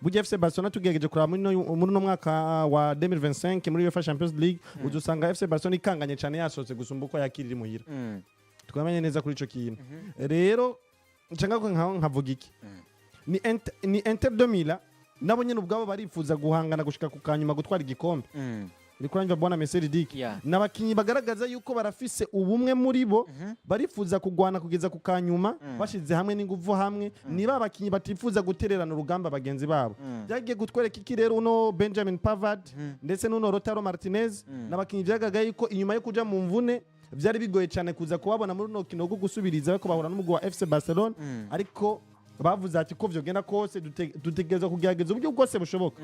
Burya FC Barcelona, tugerageje kuraba muri uno mwaka wa 2025 muri UEFA Champions League, uzosanga FC Barcelona ikanganye cyane yasohotse gusumba uko yakirira imuhira. Twamenye neza kuri ico kintu. Rero nshaka ko nkavuga iki: ni Inter de Milan, nabo nyene ubwabo barifuza guhangana gushika ku kanyuma gutwara igikombe. Uri kuranyumva, bwana Meseri Dick? Yeah. N'abakinyi bagaragaza yuko barafise ubumwe muri bo, barifuza kugwana kugeza ku kanyuma bashize hamwe n'inguvu hamwe. Niba abakinyi batifuza gutererana urugamba bagenzi babo. Byagiye gutwereka iki rero? Uno Benjamin Pavard ndetse n'uno Lautaro Martinez n'abakinyi byagaragaye yuko inyuma yo kuja mu mvune byari bigoye cyane kuza kubabona muri runo rukino rwo gusubiriza bariko bahura n'umugwi wa FC Barcelona, ariko bavuze ati ko vyogenda kose dutegerezwa kugerageza uburyo bwose bushoboka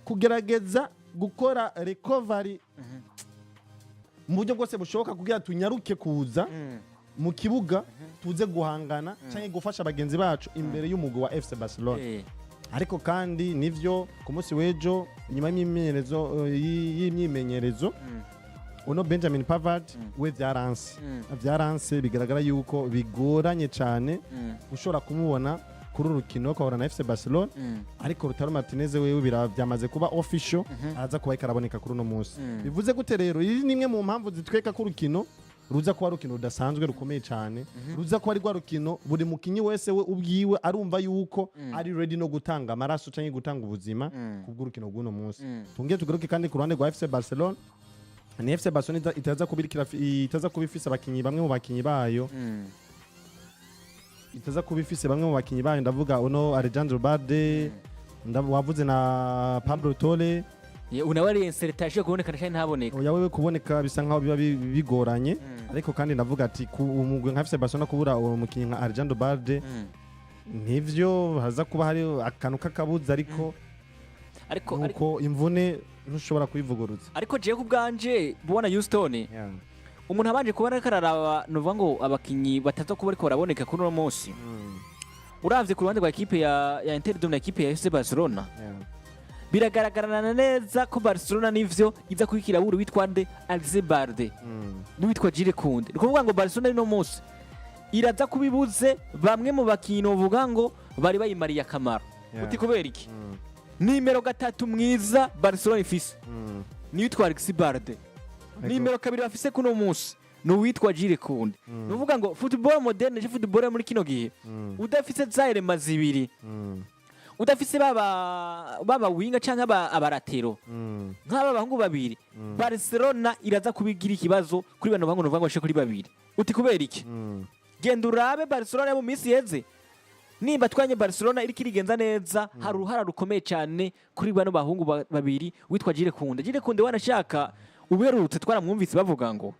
kugerageza gukora recovery mu buryo bwose bushoboka kugira tunyaruke kuza mu kibuga, tuze guhangana cyangwa gufasha bagenzi bacu imbere y'umugwi wa FC Barcelona. Ariko kandi nivyo, ku munsi w'ejo inyuma y'imyimenyerezo uno Benjamin Pavard we vyaranse, vyaranse. Bigaragara yuko bigoranye cyane ushobora kumubona kuri uru rukino kwahura na FC Barcelona. Ariko Lautaro Martinez wewe byamaze kuba official, araza kuba ariko araboneka kuri uno munsi. Bivuze gute rero? Iyi ni imwe mu mpamvu zitwereka ko urukino ruza kuba rukino rudasanzwe, rukomeye cyane, ruza kuba ari rwa rukino buri mukinyi wese we ubwiwe arumva yuko ari ready no gutanga amaraso cyangwa gutanga ubuzima kubw'urukino rw'uno munsi. Tongere tugaruke kandi ku ruhande rwa FC Barcelona. Ni FC Barcelona itaza kuba ifise abakinyi, bamwe mu bakinyi bayo, itaza kuba ifise bamwe mu bakinyi bayo. Ndavuga uno Alejandro Balde, wavuze na Pablo Torre. Unawe ari incertain, ashobora kuboneka cyangwa ntaboneka. Oya, wewe kuboneka bisa nkaho biba bigoranye. Ariko kandi ndavuga ati ku umugwi nka FC Barcelona kubura uwo mukinyi nka Alejandro Balde, nivyo haza kuba hari akantu k'akabuza, ariko ariko nuko imvune ntushobora kuyivuguruza. Ariko jewe ku bwanje, bubona Houston, umuntu abanje kubona ariko araraba, nuvuga ngo abakinyi bataza kuba ariko baraboneka kuri uno munsi, uravye ku ruhande rwa ekipe ya Inter de Milan na ekipe ya FC Barcelona, biragaragarana neza ko Barcelona nivyo iza kubikira buri witwa nde, Alexis Balde n'uwitwa Jules Koundé. Ni ukuvuga ngo Barcelona rino munsi iraza kubibuze bamwe mu bakinyi novuga ngo bari bayimariye akamaro. Uti kubera iki? Nimero 3 mwiza Barcelona ifise ni uwitwa Alexis Balde. Nimero 2 bafise kuno munsi ni uwitwa Jules Koundé. Ni ukuvuga ngo football moderne, football yo muri kino gihe, udafise za éléments zibiri, udafise baba winger canke aba latéraux nk'aba bahungu babiri, Barcelona iraza kubigira ikibazo kuri bano bahungu novuga ngo bashike kuri babiri. Uti kubera iki? Genda urabe Barcelona yo mu minsi yeze. Nimba twanye Barcelona iriko irigenza neza, hari uruhara rukomeye cyane kuri bano bahungu babiri, witwa Jules Koundé. Jules Koundé wanashaka uberutse twaramwumvise bavuga ngo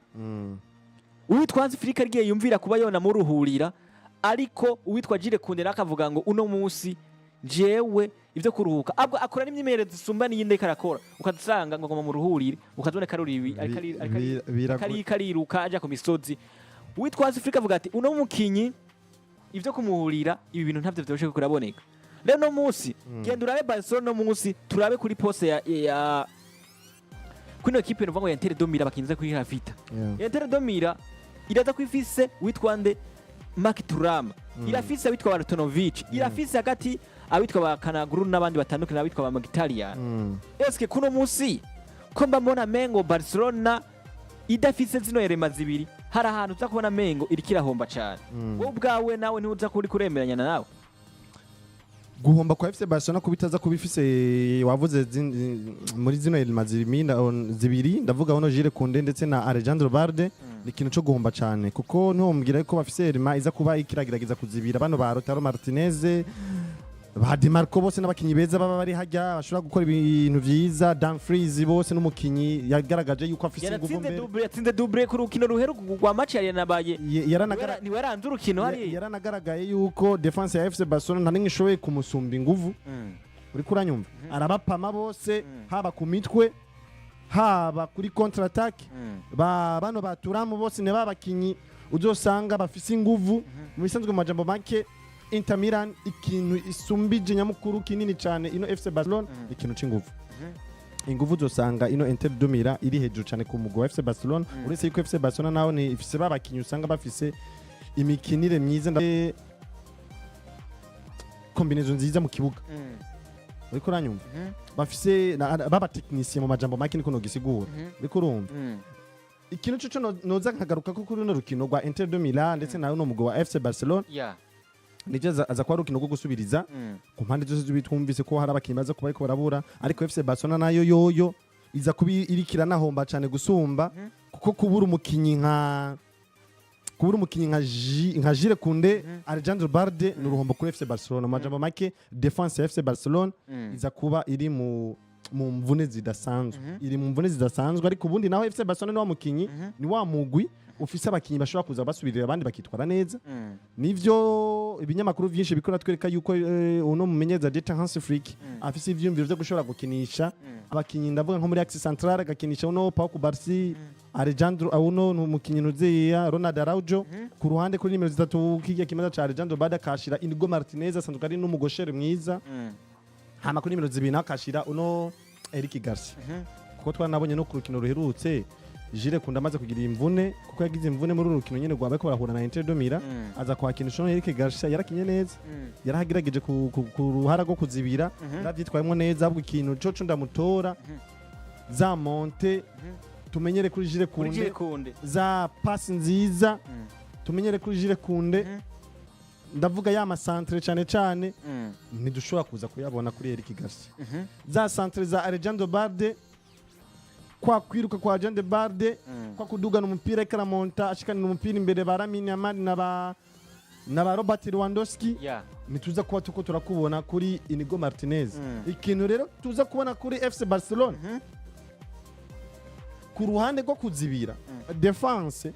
uwitwa Hansi Flick agiye yumvira kuba yona muruhurira, ariko uwitwa Jules Koundé nawe akavuga ngo uno munsi jewe ivyo kuruhuka, abwo akora n'imyimenyerezo isumba n'iyindi ariko arakora, ukazusanga ngo ngoma muruhurire, ukazibona karuri ibi ariko ariruka aja ku misozi. Uwitwa Hansi Flick avuga ati uno mukinyi ivyo kumuhurira ibi bintu ntavyo vyoroshe ko kuraboneka. Rero no munsi genda urabe Barcelona, no munsi turabe kuri poste ya kuri ino kipe nuvuga ngo ya Inter de Milan bakinze kuri Vita. Inter de Milan iraza ko ifise witwa nde, Marc Thuram, irafise abitwa ba Arnautovic, irafise hagati abitwa ba Kanaguru n'abandi batandukanye, abitwa ba Mkhitaryan. Eske kuno munsi ko mba mbona mengo Barcelona idafise zino éléments zibiri, hari ahantu uza kubona mengo iriko irahomba cane? Wowe ubwawe nawe ntiuza kuri kuremeranya nawe? Guhomba kwa FC Barcelona kuba itaza kuba ifise, wavuze muri zino éléments zibiri, ndavuga hono Jules Koundé ndetse na Alejandro Balde, ni ikintu cyo guhomba cyane, kuko ntiwombwira ko bafise élément iza kuba ikiragerageza kuzibira bano ba Lautaro Martinez, ba Dimarco, bose n'abakinyi beza baba bari hajya bashobora gukora ibintu vyiza. Dumfries bose n'umukinyi yagaragaje yuko afise inguvu Yaratsinze mbere. doublé, yatsinze doublé ku rukino ruheruka rwa match yari yanabaye. Niwe yaranze urukino hariya. Yaranagaragaye yuko défense ya FC Barcelona nta nimwe ishoboye kumusumba inguvu. Uriko uranyumva? Arabapama bose, haba ku mitwe, haba kuri contre attaque. Ba bano ba Thuram bose ni babakinyi uzosanga bafise inguvu. Mu bisanzwe, mu majambo make, Inter Milan ikintu isumbije nyamukuru kinini cyane ino FC Barcelona, ikintu c'inguvu. Inguvu uzosanga ino Inter de Milan iri hejuru cyane ku mugwi wa FC Barcelona, uretse yuko FC Barcelona naho ni ifise babakinyi usanga bafise imikinire myiza, combinaison nziza mu kibuga. Uriko uranyumva? Bafise baba technicien, mu majambo make niko nogisigura. Uriko urumva? Ikintu cyo noza nkagaruka ko kuri runo rukino rwa Inter de Milan ndetse na runo mugwi wa FC Barcelona, nivyo aza kuba ari urukino rwo gusubiriza ku mpande zose z'ibiri. Twumvise ko hari abakinnyi baza kuba ariko barabura, ariko FC Barcelona nayo yoyo iza kuba iriko iranahomba cyane gusumba, kuko kubura umukinyi nka Jules Koundé, Alejandro Balde, ni uruhombo kuri FC Barcelona. Mu majambo make, défense ya FC Barcelona iza kuba iri mu mvune zidasanzwe, iri mu mvune zidasanzwe. Ariko ubundi naho FC Barcelona ni wa mukinyi, ni wa mugwi ufise abakinyi bashobora kuza basubirira abandi bakitwara neza. Nivyo ibinyamakuru vyinshi bikora twereka yuko uno mumenyereza Dieter Hans Flick afise ivyiyumviro vyo gushobora gukinisha abakinyi, ndavuga nko muri axe central agakinisha uno Pau Cubarsí, Alejandro, uno umukinyi nuzeya Ronald Araujo ku ruhande kuri nimero 3 kijya kimaza ca Alejandro Balde, akashira Inigo Martinez asanzwe ari n'umugoshere mwiza, hama kuri nimero 2 nawe akashira uno Eric Garcia, kuko twanabonye no ku rukino ruherutse Jules Koundé amaze kugira imvune, kuko yagize imvune muri uru rukino nyene rwabaye ko barahura na Inter de Milan, aza kwakinisha uno Eric Garcia. Yarakinye neza, yarahagerageje ku ruhara rwo kuzibira, yaravyitwayemwo neza. Ahubwo ikintu coco ndamutora, za montées tumenyere kuri Jules Kuri Koundé, Jules Koundé, za passe nziza tumenyere kuri Jules Koundé, ndavuga ya ma centres cane cane, ntidushobora kuza kuyabona kuri Eric Garcia. Za centres za Alejandro Balde, kwa kwiruka kwa Alejandro Balde, kwa kudugana umupira ariko aramonta ashikanira umupira imbere ba Lamine Yamal na ba Robert Lewandowski, ntituza kuba tuko turakubona kuri Inigo Martinez. Ikintu rero tuza kubona kuri FC Barcelona ku ruhande rwo kuzibira, défense,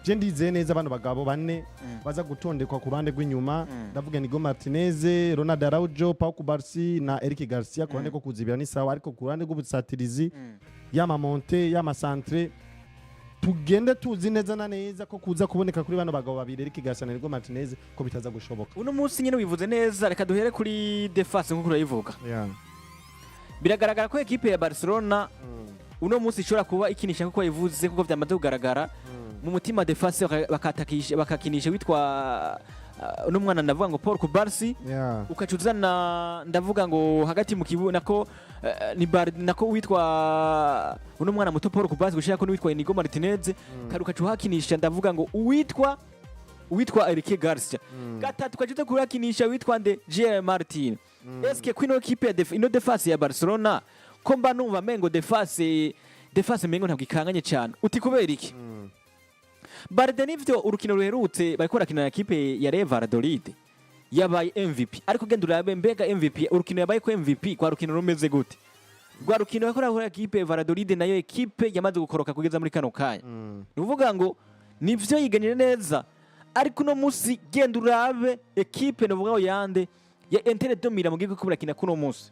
je ndizeye neza bano bagabo bane baza gutondekwa ku ruhande rw'inyuma, ndavuga Inigo Martinez, Ronald Araujo, Pau Cubarsí na Eric Garcia. Ku ruhande rwo kuzibira ni sawa, ariko ku ruhande rw'ubusatirizi, y'ama montées, y'ama centres, tugende tuzi neza na neza ko kuza kuboneka kuri bano bagabo babiri, Eric Garcia na Inigo Martinez, ko bitaza gushoboka. Uno munsi nyine wivuze neza, reka duhere kuri défense nk'uko urayivuga. Biragaragara ko ekipe ya Barcelona uno munsi ishobora kuba ikinisha nk'uko yabivuze, kuko byamaze kugaragara mu mutima défense bakatakisha bakakinisha witwa uno mwana, ndavuga ngo Pau Cubarsí, ukaca uzana, ndavuga ngo hagati mu kibuga nako ni Bar, nako witwa uno mwana muto Pau Cubarsí, gushira ko n'uwitwa Inigo Martinez, kari ukaca uhakinisha, ndavuga ngo uwitwa Eric Garcia. Gatatu ukaca uza kuhakinisha witwa nde? Gerard Martin. Eske kwino ekipe ya ino défense ya Barcelona, ko mba numva mengo défense mengo ntabwo ikanganye cyane? Uti kubera iki? Balde nivyo, urukino ruherutse bariko barakina na ekipe ya Real Valladolid yabaye MVP, ariko genda urabe mbega MVP, urukino yabaye ko MVP kwa rukino rumeze gute? Rwa rukino bariko barakora ekipe ya Valladolid, nayo ekipe yamaze gukoroka kugeza muri kano kanya. Ni ukuvuga ngo nivyo yiganire neza, ariko uno munsi genda urabe ekipe, novuga ngo yande, ya Inter de Milan mugiye ko barakina kuno munsi.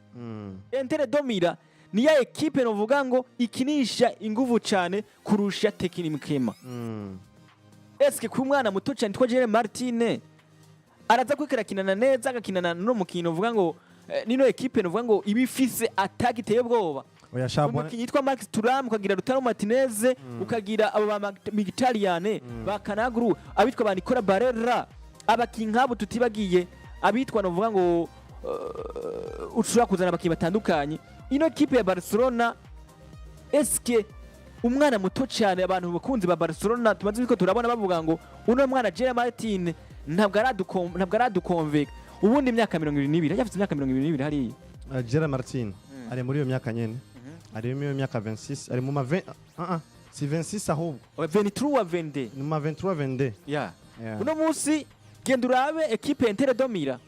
Inter de Milan ni ya ekipe novuga ngo ikinisha inguvu cyane kurusha techniquement. Eske ku mwana muto cyane twa Gerard Martin araza kwikarakinana neza, agakinana no mukino uvuga ngo nino ekipe novuga ngo iba ifise attaque iteye ubwoba? Oya shabona. Umukinnyi yitwa Max Thuram, ukagira Lautaro Martinez, ukagira abo ba Mkhitaryan, ba Kanaguru, abitwa ba Nicola Barella, abakinnyi nk'abo, tutibagiye abitwa novuga ngo ushobora kuzana abakinnyi batandukanye. Ino ekipe ya Barcelona, eske umwana muto cyane, abantu bakunzi ba Barcelona tumaze ko turabona bavuga ngo uno mwana Gerard Martin ntabwo aradukonveka. Ubundi imyaka 22, yafite imyaka 22 hariya. Gerard Martin ari muri iyo myaka nyene, ari muri iyo myaka 26, ari mu ma 20, si 26 ahubwo. 23, 22. Ni mu ma 23, 22. Yeah. Uno munsi genda urabe ekipe ya Inter de Milan,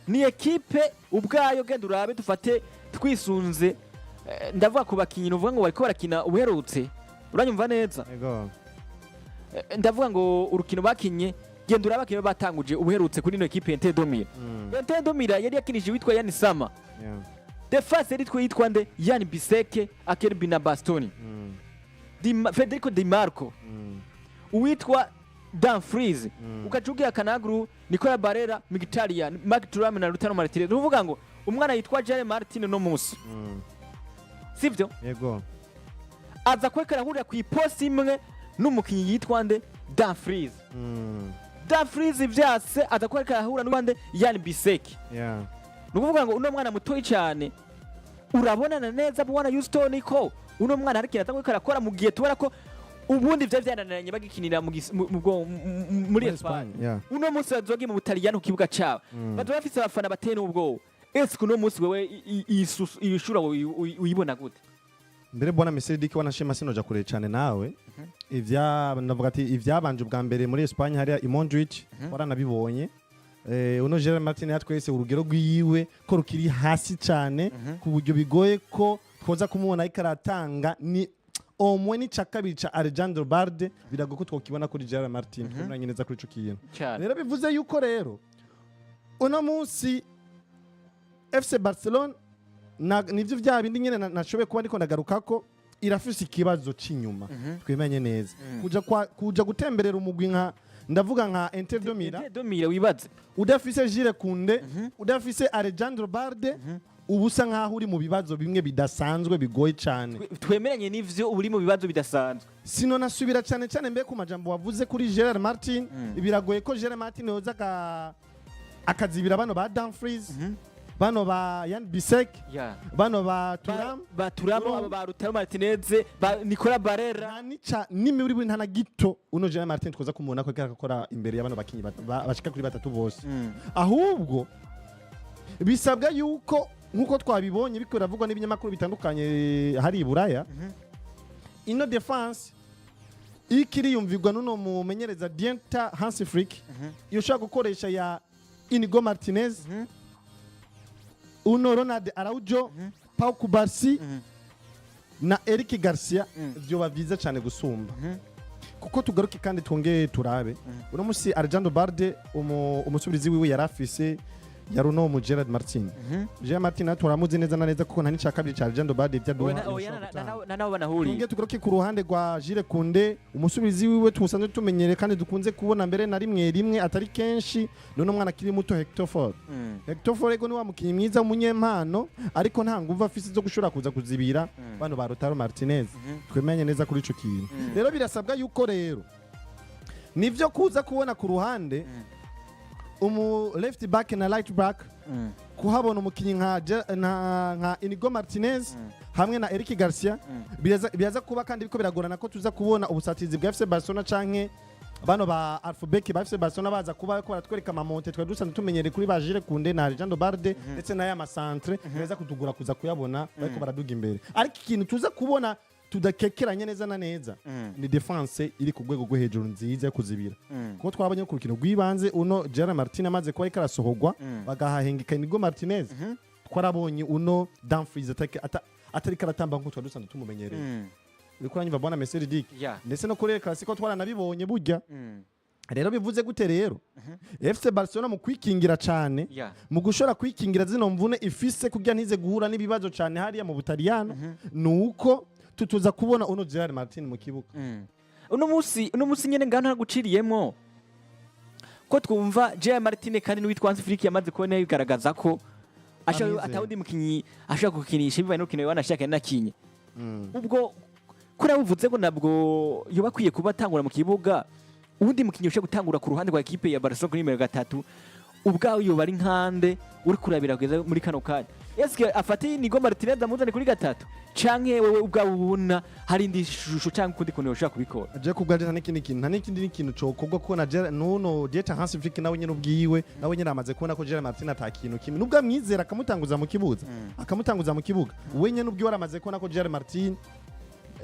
ni ekipe ubwayo, genda urabe, dufate twisunze, ndavuga ku bakinyi uvuga ngo bariko barakina ubuherutse, uranyumva neza? Ego. Ndavuga ngo urukino bakinye, genda urabe abakinyi batanguje ubuherutse kuri ino ekipe ya Inter de Milan. Inter de Milan yari yakinishije witwa Yann Sommer, défense yari yitwa nde? Yann Bisseck, Acerbi na Bastoni, Federico Di Marco, uwitwa Dumfries, ukaca ugira Kanaguru, Nicola Barella, Mkhitaryan, Marc Thuram na Lautaro Martinez. Uvuga ngo umwana yitwa Gerard Martin no munsi, sivyo? Ego. Aza kwekera ahurira ku iposi imwe n'umukinyi yitwa nde? Dumfries. Dumfries vyase aza kwekera ahura n'uwande? Yann Bisseck. Ni ukuvuga ngo uno mwana mutoyi cyane, urabonana neza, bwana Houston, ko uno mwana hari ikintu atangwa arakora, mu gihe tubona ko ubundi vyari vyananiranye bagikinira mu gis- mu- mu bwo- mu- mu- muri Espagne. Yeah. Uno munsi bazogiye mu Butaliyani ku kibuga cabo, bazoba bafise abafana bateye n'ubwoba. Ese uno munsi wewe iyi shura uyibona gute? Mbere, bwana Messi, wanashima sinoja kure cyane nawe. Ivya ndavuga ati ivyabanje ubwa mbere muri Espagne hariya i Montjuic waranabibonye. Uno Gerard Martin yatwese urugero rwiwe ko rukiri hasi cyane, ku buryo bigoye ko twoza kumubona ariko aratanga ni omwe n'ica kabiri ca Alejandro Balde. Biragoye ko twokibona kuri Gerard Martin. Twemeranye neza kuri ico kintu. Cyane. Rero bivuze yuko rero uno munsi FC Barcelona nivyo vya bindi nyene nashoboye kuba ndiko ndagarukako, irafise ikibazo c'inyuma. Twemenye neza, kuja gutemberera umugwi nka, ndavuga nka Inter de Milan, Inter de Milan, wibaze. udafise Jules Koundé, udafise Alejandro Balde, uba usa nkaho uri mu bibazo bimwe bidasanzwe bigoye cyane. Twemeranye n'ivyo, uri mu bibazo bidasanzwe. Sino nasubira cyane cyane mbe ku majambo wavuze kuri Gerard Martin. Biragoye ko Gerard Martin yoza akazibira bano ba Dumfries, bano ba Yann Bisek, bano ba Thuram. Ba Thuram, abo ba Lautaro Martinez, ba Nicola Barella. Nta nica n'imiburi buri nta na gito uno Gerard Martin twoza kumubona ko ariko akora imbere ya bano bakinyi bashika kuri batatu bose. Ahubwo bisabwa yuko, nkuko twabibonye biko biravugwa n'ibinyamakuru bitandukanye hari i Buraya, ino défense ikiriyumvirwa n'uno mumenyereza Dieter Hansi Flick, iyo ushobora gukoresha ya Inigo Martinez, uno Ronald Araujo, Pau Cubarsi na Eric Garcia, vyoba vyiza cyane gusumba. Kuko tugaruke kandi twongeye turabe, uno musi Alejandro Balde umusubirizi wiwe yari afise yari uno mu Gerard Martin. Gerard Martin natwe turamuzi neza na neza, kuko nta n'ica kabiri ca Alejandro Balde vyaduha Oya, gutanga. Na nabo banahuriye. Twongeye tugaruke ku ruhande rwa Jules Koundé, umusubizi wiwe tusanzwe tumenyereye kandi dukunze kubona mbere na rimwe rimwe atari kenshi, none umwana akiri muto Hector Fort. Hector Fort ego ni wa mukinyi mwiza w'umunyempano, ariko nta nguvu afise zo gushobora kuza kuzibira bano ba Lautaro Martinez. Twemenye neza kuri ico kintu. Rero birasabwa yuko rero nivyo kuza kubona ku ruhande umu left back na right back, kuhabona umukinyi nka Inigo Martinez hamwe na Eric Garcia, biraza kuba kandi biko biragorana ko tuza kubona ubusatizi bwa FC Barcelona canke bano ba half-back ba FC Barcelona baza kuba ko baratwereka ama montées twari dusanzwe tumenyereye kuri ba Jules Koundé na Alejandro Balde ndetse n'aya ma centres. Biraza kutugura kuza kuyabona bariko baraduga imbere, ariko ikintu tuza kubona tudakekeranye neza na neza ni défense iri ku rwego rwo hejuru nziza yo kuzibira, kuko twabonye ku rukino rw'ibanze uno Gerard Martin amaze kuba ariko arasohorwa bagahahengeka Inigo Martinez, twarabonye uno Dumfries atariko aratamba nk'uko twari dusanzwe tumumenyereye. Uriko uranyumva, bwana Messi Dick? Yeah. Ndetse no kuri El Clasico twaranabibonye burya. Rero bivuze gute rero? FC Barcelona mu kwikingira cyane, mu gushobora kwikingira zino mvune ifise kugira ntize guhura n'ibibazo cyane hariya mu Butaliyano, ni uko tutuza kubona uno Gerard Martin mu kibuga. Uno munsi nyene ngaho ntaguciriyemwo ko twumva Gerard Martin, kandi n'uwitwa Hansi Flick yamaze kubona bigaragaza ko Amwizeye. atawundi mukinyi ashobora gukinisha bibaye n'urukino wanashaka nakinye. Ubwo kuri uvuze ngo ntabwo yoba akwiye kuba atangura mu kibuga, uwundi mukinyi ushobora gutangura ku ruhande rwa ekipe ya Barcelona kuri nimero 3 ubwawe yoba ari nkande uri kurabira kugeza muri kano kanya? Eske afate Inigo Martinez amuzane kuri 3, canke wewe ubwawe ubona hari indi shusho canke ukundi kuntu yoshobora kubikora? Je kubwa nta n'ikindi kintu, nta n'ikindi n'ikintu cokorwa, kuko na Gerard nuno Dieter Hansi Flick nawe nyene ubwiwe, nawe nyene amaze kubona ko Gerard Martin ata kintu kimwe, nubwo amwizera akamutanguza mu kibuga, we nyene ubwiwe aramaze kubona ko Gerard Martin,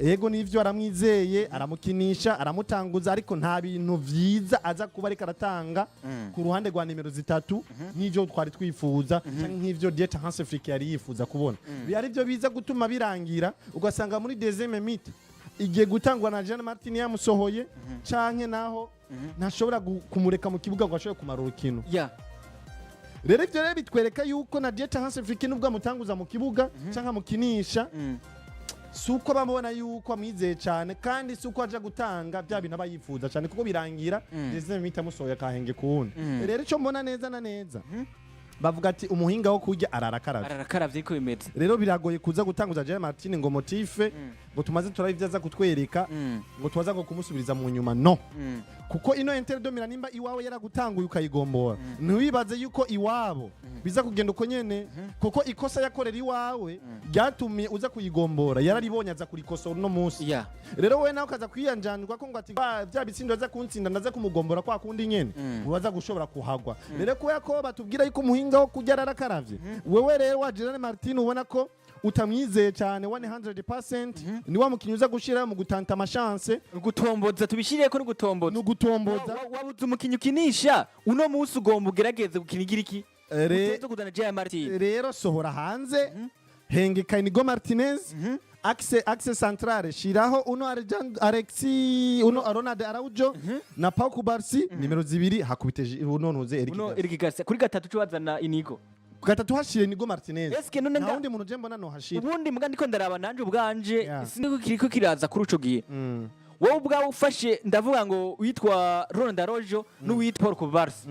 yego nivyo aramwizeye, aramukinisha, aramutanguza, ariko nta bintu vyiza aza kuba ariko aratanga ku ruhande rwa nimero 3 nk'ivyo twari twifuza canke nk'ivyo Dieter Hansi Flick yari yifuza kubona. Ari byo biza gutuma birangira ugasanga muri deuxième mi-temps igiye gutangwa na Jean Martin yamusohoye, canke naho ntashobora kumureka mu kibuga ngo ashobore kumara urukino. Rero ivyo rero bitwereka yuko na Dieter Hansi Flick, nubwo amutanguza mu kibuga canke amukinisha, si uko bamubona yuko amwizeye cyane, kandi si uko aja gutanga bya bintu aba yifuza cyane, kuko birangira deuxième mi-temps amusohoye akahenge ku wundi. Rero icyo mbona neza na neza, Bavuga ati umuhinga wo kurya ararakaravye. Ararakaravye, niko bimeze. Rero biragoye kuza gutanguza Gerard Martin ngo motif ngo tumaze turabe ivyo aza kutwereka, ngo tubaza ngo kumusubiriza mu nyuma, no. Kuko ino Inter de Milan, nimba iwawe yaragutanguye ukayigombora, ntiwibaze yuko iwabo biza kugenda uko nyene, kuko ikosa yakorera iwawe ryatumye uza kuyigombora yararibonye, aza kurikosora uno munsi. Rero wowe nawe ukaza kwiyanjanirwa ko ngo ati: "Ba, bya bitsindo aza kuntsinda, ndaza kumugombora kwa kundi nyene." Uraza gushobora kuhagwa rero, kubera ko batubwira yuko umuhinga wo kurya ararakaravye. Wewe rero wa Gerard Martin ubona ko utamwizeye cyane 100%, ni wa mukinyi uza gushira mu gutanta ama chance. Gutomboza, tubishireko no gutomboza. Ni ugutomboza. Wabuze umukinyi ukinisha uno munsi, ugomba ugerageze gukina igira iki? Uteze kuzana Gerard Martin. Rero sohora hanze, hengeka Inigo Martinez, axe centrale shiraho uno Alexi, uno Ronald Araujo na Pau Cubarsi, nimero 2 hakubite uno ntuze Eric Uno Garcia. Eric Garcia kuri gatatu, cyo bazana Inigo. Gatatu hashire Inigo Martinez. Eske none Nta wundi muntu je mbona no hashira. Ubundi mbwa ndiko ndaraba nanje ubwanje, siniko kiriko kiraza kuri ico gihe. Wowe ubwawe ufashe, ndavuga ngo witwa Ronald Araujo n'uwitwa Paul Cubarsi,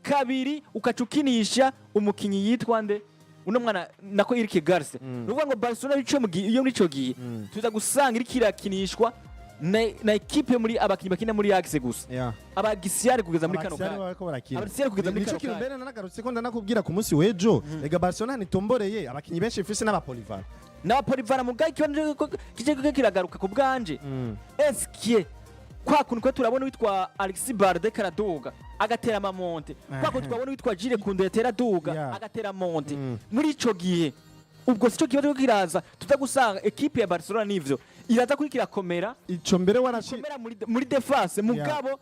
kabiri ukaca ukinisha umukinyi yitwa nde, uno mwana nako Eric Garcia. Ni ukuvuga ngo Barcelona ico mu gihe, iyo muri ico gihe tuza gusanga iriko irakinishwa na ekipe muri abakinyi bakina muri axe gusa, abagisiyare kugeza muri kano Abaxiari kanya. bariko barakina. Abaxiari kugeza muri Nico kano kintu kanya. mbere nanagarutse ko ndanakubwira ku munsi w'ejo. Ega Barcelona ntitomboreye abakinyi benshi ifise n'abapolyvalent. N'abapolyvalent mugaye ikibazo kije kiragaruka ku bwanje. Eske kwa kuntu ko turabona witwa Alexis Balde karaduga agatera ama montées, kwa kuntu twabona witwa Jules Koundé yatera aduga agatera montées, muri ico gihe ubwo sico kibazo kiraza, tuza gusanga ekipe ya Barcelona nivyo iraza kuri kirakomera Ico mbere warashi komera muri défense, mugabo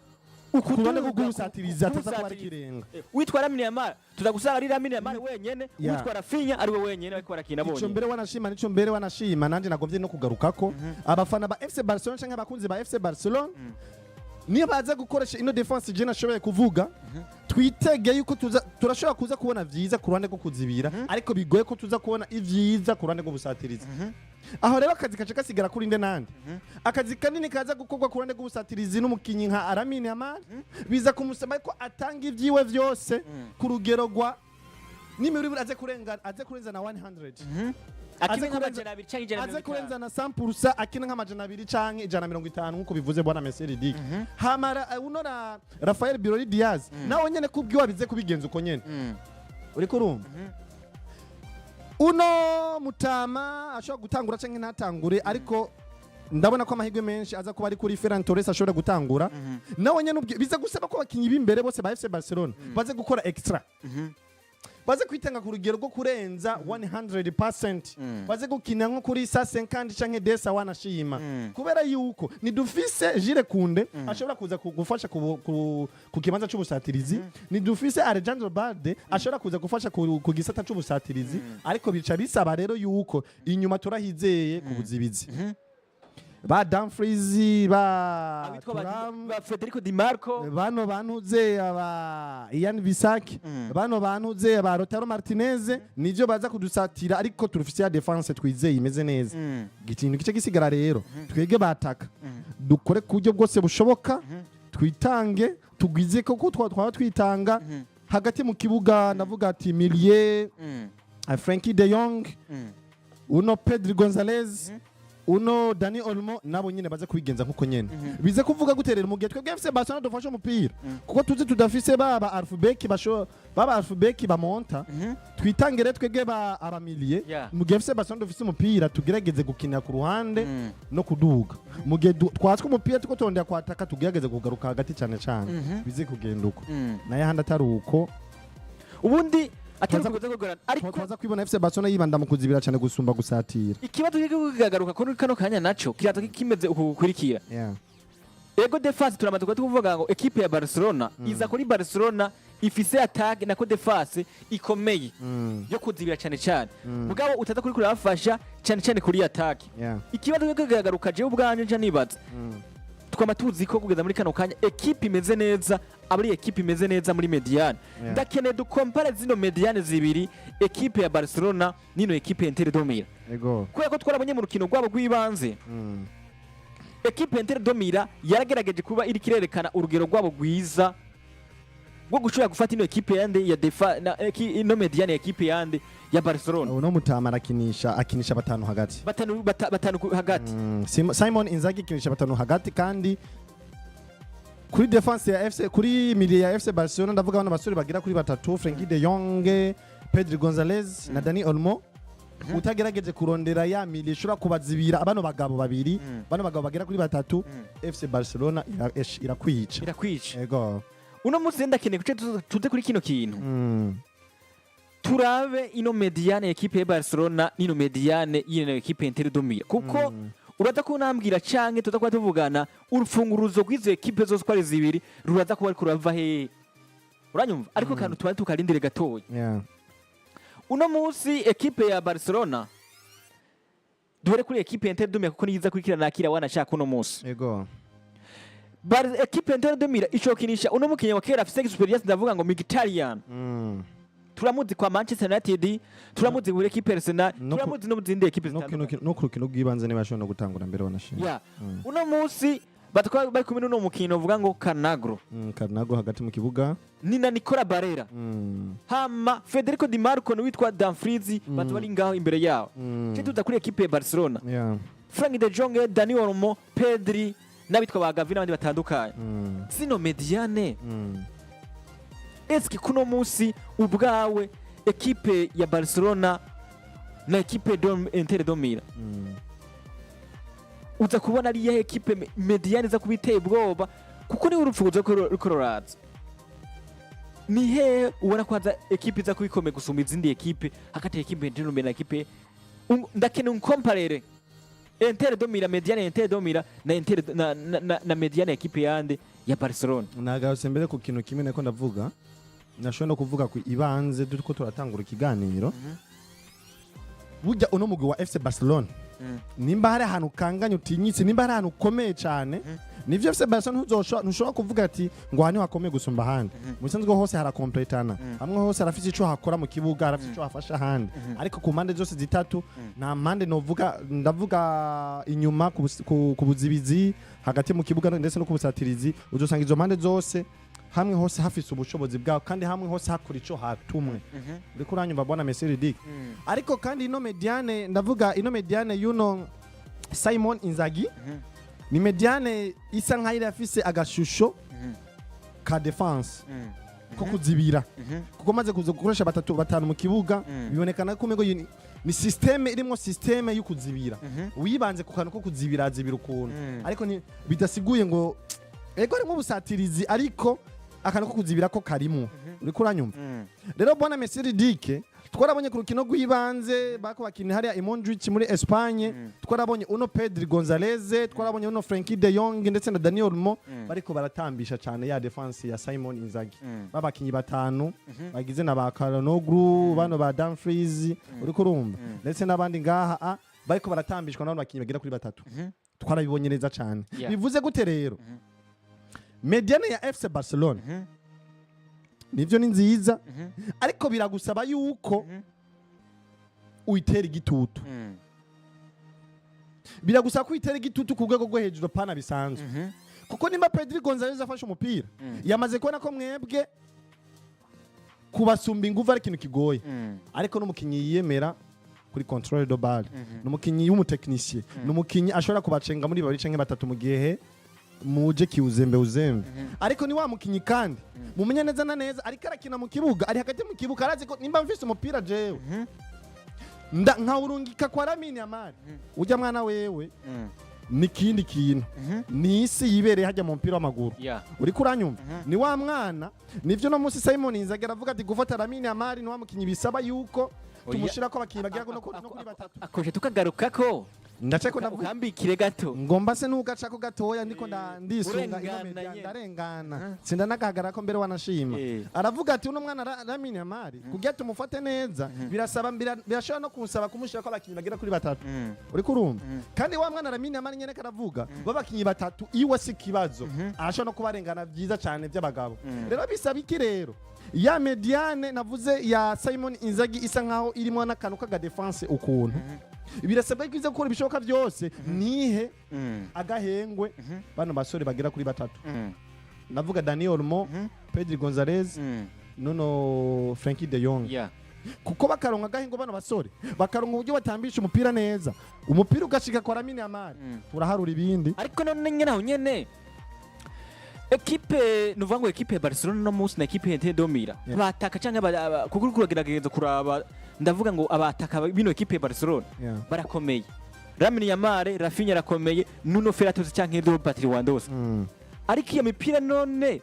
ku ruhande ukuduga, rw'ugusatiriza ataza kuba ari kugusatiriza. kirenga. Witwa Lamine Yamal tuza gusanga ari Lamine Yamal wenyene, witwa Raphinha ari we wenyene bariko barakina Ico bonyene. mbere wanashima, nico mbere wanashima nanje nagombye no kugarukako, abafana ba FC Barcelona canke abakunzi ba FC Barcelona, niyo baza gukoresha ino défense je nashoboye kuvuga, twitege yuko tuza turashobora kuza kubona vyiza ku ruhande rwo kuzibira, ariko bigoye ko tuza kubona ivyiza ku ruhande rw'ubusatirizi. Aho rero akazi kaca gasigara kuri nde nande? Akazi kanini kaza gukorwa ku ruhande rw'ubusatirizi n'umukinyi nka Lamine Yamal, biza kumusaba ko atanga ivyiwe vyose ku rugero rwa nimero aze kurenga, aze kurenza na 100, akina aze nk'amajana 2 canke ijana na aze mirongo itanu. kurenza na 100%, akina nk'amajana 2 canke 150 nk'uko bivuze bwana Messi Dick. Hamara uno na Rafael Birori Diaz nawe nyene kubwiwe abize kubigenza uko nyene. Uriko urumva uno mutama ashobora gutangura canke ntatangure, ariko ndabona ko amahirwe menshi aza kuba ari kuri Ferran Torres ashobora gutangura nawe nyene. Biza gusaba ko abakinyi b'imbere bose ba FC Barcelona baze gukora extra, baze kwitanga ku rugero rwo kurenza 100%, baze gukina nko kuri 150 canke desa wanashima, kubera yuko nidufise Jules Koundé ashobora kuza gufasha ku kibanza c'ubusatirizi, nidufise Alejandro Balde ashobora kuza gufasha ku gisata c'ubusatirizi, ariko bica bisaba rero yuko inyuma turahizeye ku buzibizi ba Dumfries, ba Abitwa Thuram, ba Federico Di Marco. Bano bantuze aba Ian Bisaki, bano bantuze aba Lautaro Martinez, nivyo baza kudusatira, ariko turufise ya défense twizeye imeze neza. Ikintu gice gisigara rero, twege bataka dukore ku buryo bwose bushoboka, twitange, tugwize koko twaba twitanga hagati mu kibuga. Ndavuga ati milieu, Frenkie de Jong, uno Pedri Gonzalez, uno Dani Olmo, nabo nyine baze kubigenza nkuko nyene. Bize kuvuga guterera mu gihe twebwe FC Barcelona dufashe umupira, kuko tuzi tudafise baba half-back basho baba half-back bamonta, twitangire twebwe ba aba milieu. Mu gihe FC Barcelona dufise umupira, tugerageze gukinira ku ruhande no kuduga. Mu gihe twatswe umupira tuko turondera kwataka, tugerageze kugaruka hagati cyane cyane. Bize kugenda uko, naye ahandi atari uko, Ubundi atari Tuza kuza kugorana, ariko twaza kwibona FC Barcelona yibanda mu kuzibira cyane gusumba gusatira. Ikibazo kiriko kikagaruka kuri kano kanya naco kiraza kimeze uku gukurikira. Ego, défense turamaze kuba tuvuga ngo ekipe ya Barcelona iza kuri Barcelona ifise attaque nako défense ikomeye yo kuzibira cyane cyane, mugabo utaza kuri kurabafasha cyane cyane kuri attaque. Ikibazo kiriko kikagaruka, jewe ubwanje nca nibaza, twama tuzi ko kugeza muri kano kanya ekipe imeze neza aba ari ekipe imeze neza muri médiane. Ndakeneye dukompare zino médiane zibiri, ekipe ya Barcelona nino ekipe ya Inter de Milan, kubera ko twarabonye mu rukino rwabo rw'ibanze, ekipe ya Inter de Milan yaragerageje kuba iri kirerekana urugero rwabo rwiza. Bwo gushobora gufata ino ekipe yande ya defa na ino médiane ya ekipe yande ya Barcelona. Uno mutama arakinisha, akinisha batanu hagati. Batanu, batanu hagati. Simon Inzaghi akinisha batanu hagati, kandi kuri défense ya FC, kuri milieu ya FC Barcelona, ndavuga bano basore bagira kuri batatu, Frenkie de Jong, Pedri Gonzalez na Dani Olmo, utagerageje kurondera ya milieu ishobora kubazibira bano bagabo babiri, bano bagabo bagera kuri batatu, FC Barcelona irakwica. Irakwica. Ego. Uno munsi ndakeneye kuce tuze kuri kino kintu, turabe ino médiane ya ekipe ya Barcelona n'ino médiane y'ino ekipe Inter de Milan, kuko uraza kunambwira canke tuza kuba tuvugana urufunguruzo rw'izo ekipe zose uko ari zibiri ruraza kuba ariko rurava hehe, uranyumva? Ariko kantu tuba tukarindire gatoya. Uno munsi ekipe ya Barcelona, duhere kuri ekipe ya Inter de Milan kuko niyiza kurikirana nakira wanashaka uno munsi. Ekipe ya Inter de Milan icokinisha uno mukinyi wa kera afise expérience, ndavuga ngo Mkhitaryan. Turamuzi kwa Manchester United, turamuzi muri ekipe Arsenal, turamuzi no mu zindi ekipe zitandukanye. No ku rukino rw'ibanze niba ashobora no gutangura mbere wanashima. Ya, uno munsi batwa bari kumwe n'uno mukino uvuga ngo Calhanoglu. Calhanoglu hagati mu kibuga. Ni na Nicola Barella. Hama Federico Di Marco n'uwitwa Dumfries baza bari ngaho imbere yabo. Cyo tuza kuri ekipe ya Barcelona, Frank de Jong, Dani Olmo, Pedri n'abitwa ba Gavi n'abandi batandukanye. Zino médiane, eske kuno munsi ubwawe ekipe ya Barcelona na ekipe Inter de Milan uza kubona ari iyahe ekipe médiane iza kuba iteye ubwoba? Kuko niwe urupfu ruriko ruraza, ni hehe ubona ko haza ekipe iza kuba ikomeye gusumba izindi ekipe hagati ya ekipe Inter de Milan na ekipe ndakeneye unkomparere Inter de Milan, médiane ya Inter de Milan na Inter na médiane ya ekipe yande ya Barcelona. Nagarutse mbere ku kintu kimwe nako ndavuga, nashobora no kuvuga ku ibanze turiko turatangura ikiganiro. Burya uno mugwi wa FC Barcelona, nimba hari ahantu ukanganye utinyitse, nimba hari ahantu ukomeye cyane, nivyo FC Barcelona ntushobora kuvuga ati ngo aha niho hakomeye gusumba ahandi. Mu bisanzwe hose harakompletana, hamwe hose harafise ico hakora mu kibuga, harafise ico hafasha ahandi, ariko ku mpande zose zitatu nta mpande novuga, ndavuga inyuma ku buzibizi, hagati mu kibuga ndetse no ku busatirizi, uzosanga izo mpande zose hamwe hose hafise ubushobozi bwaho, kandi hamwe hose hakora ico hatumwe. Uriko uranyumva, bwana Messi Dick? Ariko kandi ino médiane, ndavuga ino médiane y'uno Simon Inzaghi, ni médiane isa nkaho irafise agashusho ka défense ko kuzibira, kuko maze kuza gukoresha batatu batanu mu kibuga, bibonekana ko umengo ni système irimo système yo kuzibira. Wibanze ku kantu ko kuzibira, azibira ukuntu, ariko ni bidasiguye ngo ego harimo ubusatirizi, ariko akantu ko kuzibira ko karimo. Uriko uranyumva rero, bwana Messi Dick? Twarabonye ku rukino rw'ibanze bako bakina hariya i Montjuic muri Espagne, twarabonye uno Pedri Gonzalez, twarabonye uno Frenkie de Jong ndetse na Dani Olmo bariko baratambisha cyane ya défense ya Simon Inzaghi, babakinyi batanu bagize na ba Calhanoglu, bano ba Dumfries, uriko urumva, ndetse n'abandi ngaha bariko baratambishwa n'abandi bakinyi bagera kuri batatu. Twarabibonye neza cyane. Bivuze gute rero? Médiane ya FC Barcelona nivyo ni nziza, ariko biragusaba yuko uyitera igitutu. Biragusaba ko uyitera igitutu ku rwego rwo hejuru, pana bisanzwe, kuko nimba Pedri Gonzalez afashe umupira, yamaze kubona ko mwebwe kubasumba inguvu ari ikintu kigoye, ariko n'umukinyi yiyemera kuri contrôle de balle, ni umukinyi w'umutekinisiye, ni umukinyi ashobora kubacenga muri babiri canke batatu mu gihe muje kiuzembe uzembe. Ariko ni wa mukinyi kandi mumenye neza na neza ariko arakina mu kibuga, ari hagati mu kibuga, arazi ko nimba mfise umupira jewe nda nkawurungika kwa Lamine Yamal, ujya mwana wewe ni kindi kintu, ni isi yibereye hajya mu mupira w'amaguru. Uriko uranyumva? Ni wa mwana, nivyo no munsi Simon Inzaghi aravuga ati gufata Lamine Yamal ni wa mukinyi bisaba yuko tumushira ko abakinyi bagera no kuri batatu. Akoje tukagaruka ko. Ndaceko ndavuga. Ukambikire gato. Ngomba se n'ugacako gatoya, ndiko ndisunga ino Urengana media. nyene. Ndarengana, sindanagahagarara ko mbere wanashima. Aravuga ati uno mwana Lamine Yamal kugira tumufate neza birasaba birashobora no kunsaba kumushira ko abakinyi bagera kuri batatu. Uriko urumva? Kandi wa mwana Lamine Yamal nyene karavuga babakinyi batatu iwe si kibazo, arashobora no kubarengana byiza cyane by'abagabo. Rero bisaba iki rero? Ya médiane navuze ya Simon Inzaghi isa nkaho irimo n'akantu k'aga défense ukuntu, birasabwa ko iza gukora ibishoboka byose nihe agahengwe bano basore bagera kuri batatu. Navuga Dani Olmo, Pedri Gonzalez, nuno Frenkie de Jong, kuko bakaronka agahingo bano basore, bakaronka uburyo batambisha umupira neza, umupira ugashika kwa Lamine Yamal, turaharura ibindi. Ariko none nyene aho nyene, ekipe nuvuga ngo ekipe ya Barcelona no munsi na ekipe ya Inter de Milan bataka canke kuko uriko uragerageza kuraba, ndavuga ngo abataka bino ekipe ya Barcelona barakomeye. Lamine Yamal, Raphinha arakomeye, Nuno Ferran Torres canke Robert Lewandowski. Ariko iyo mipira none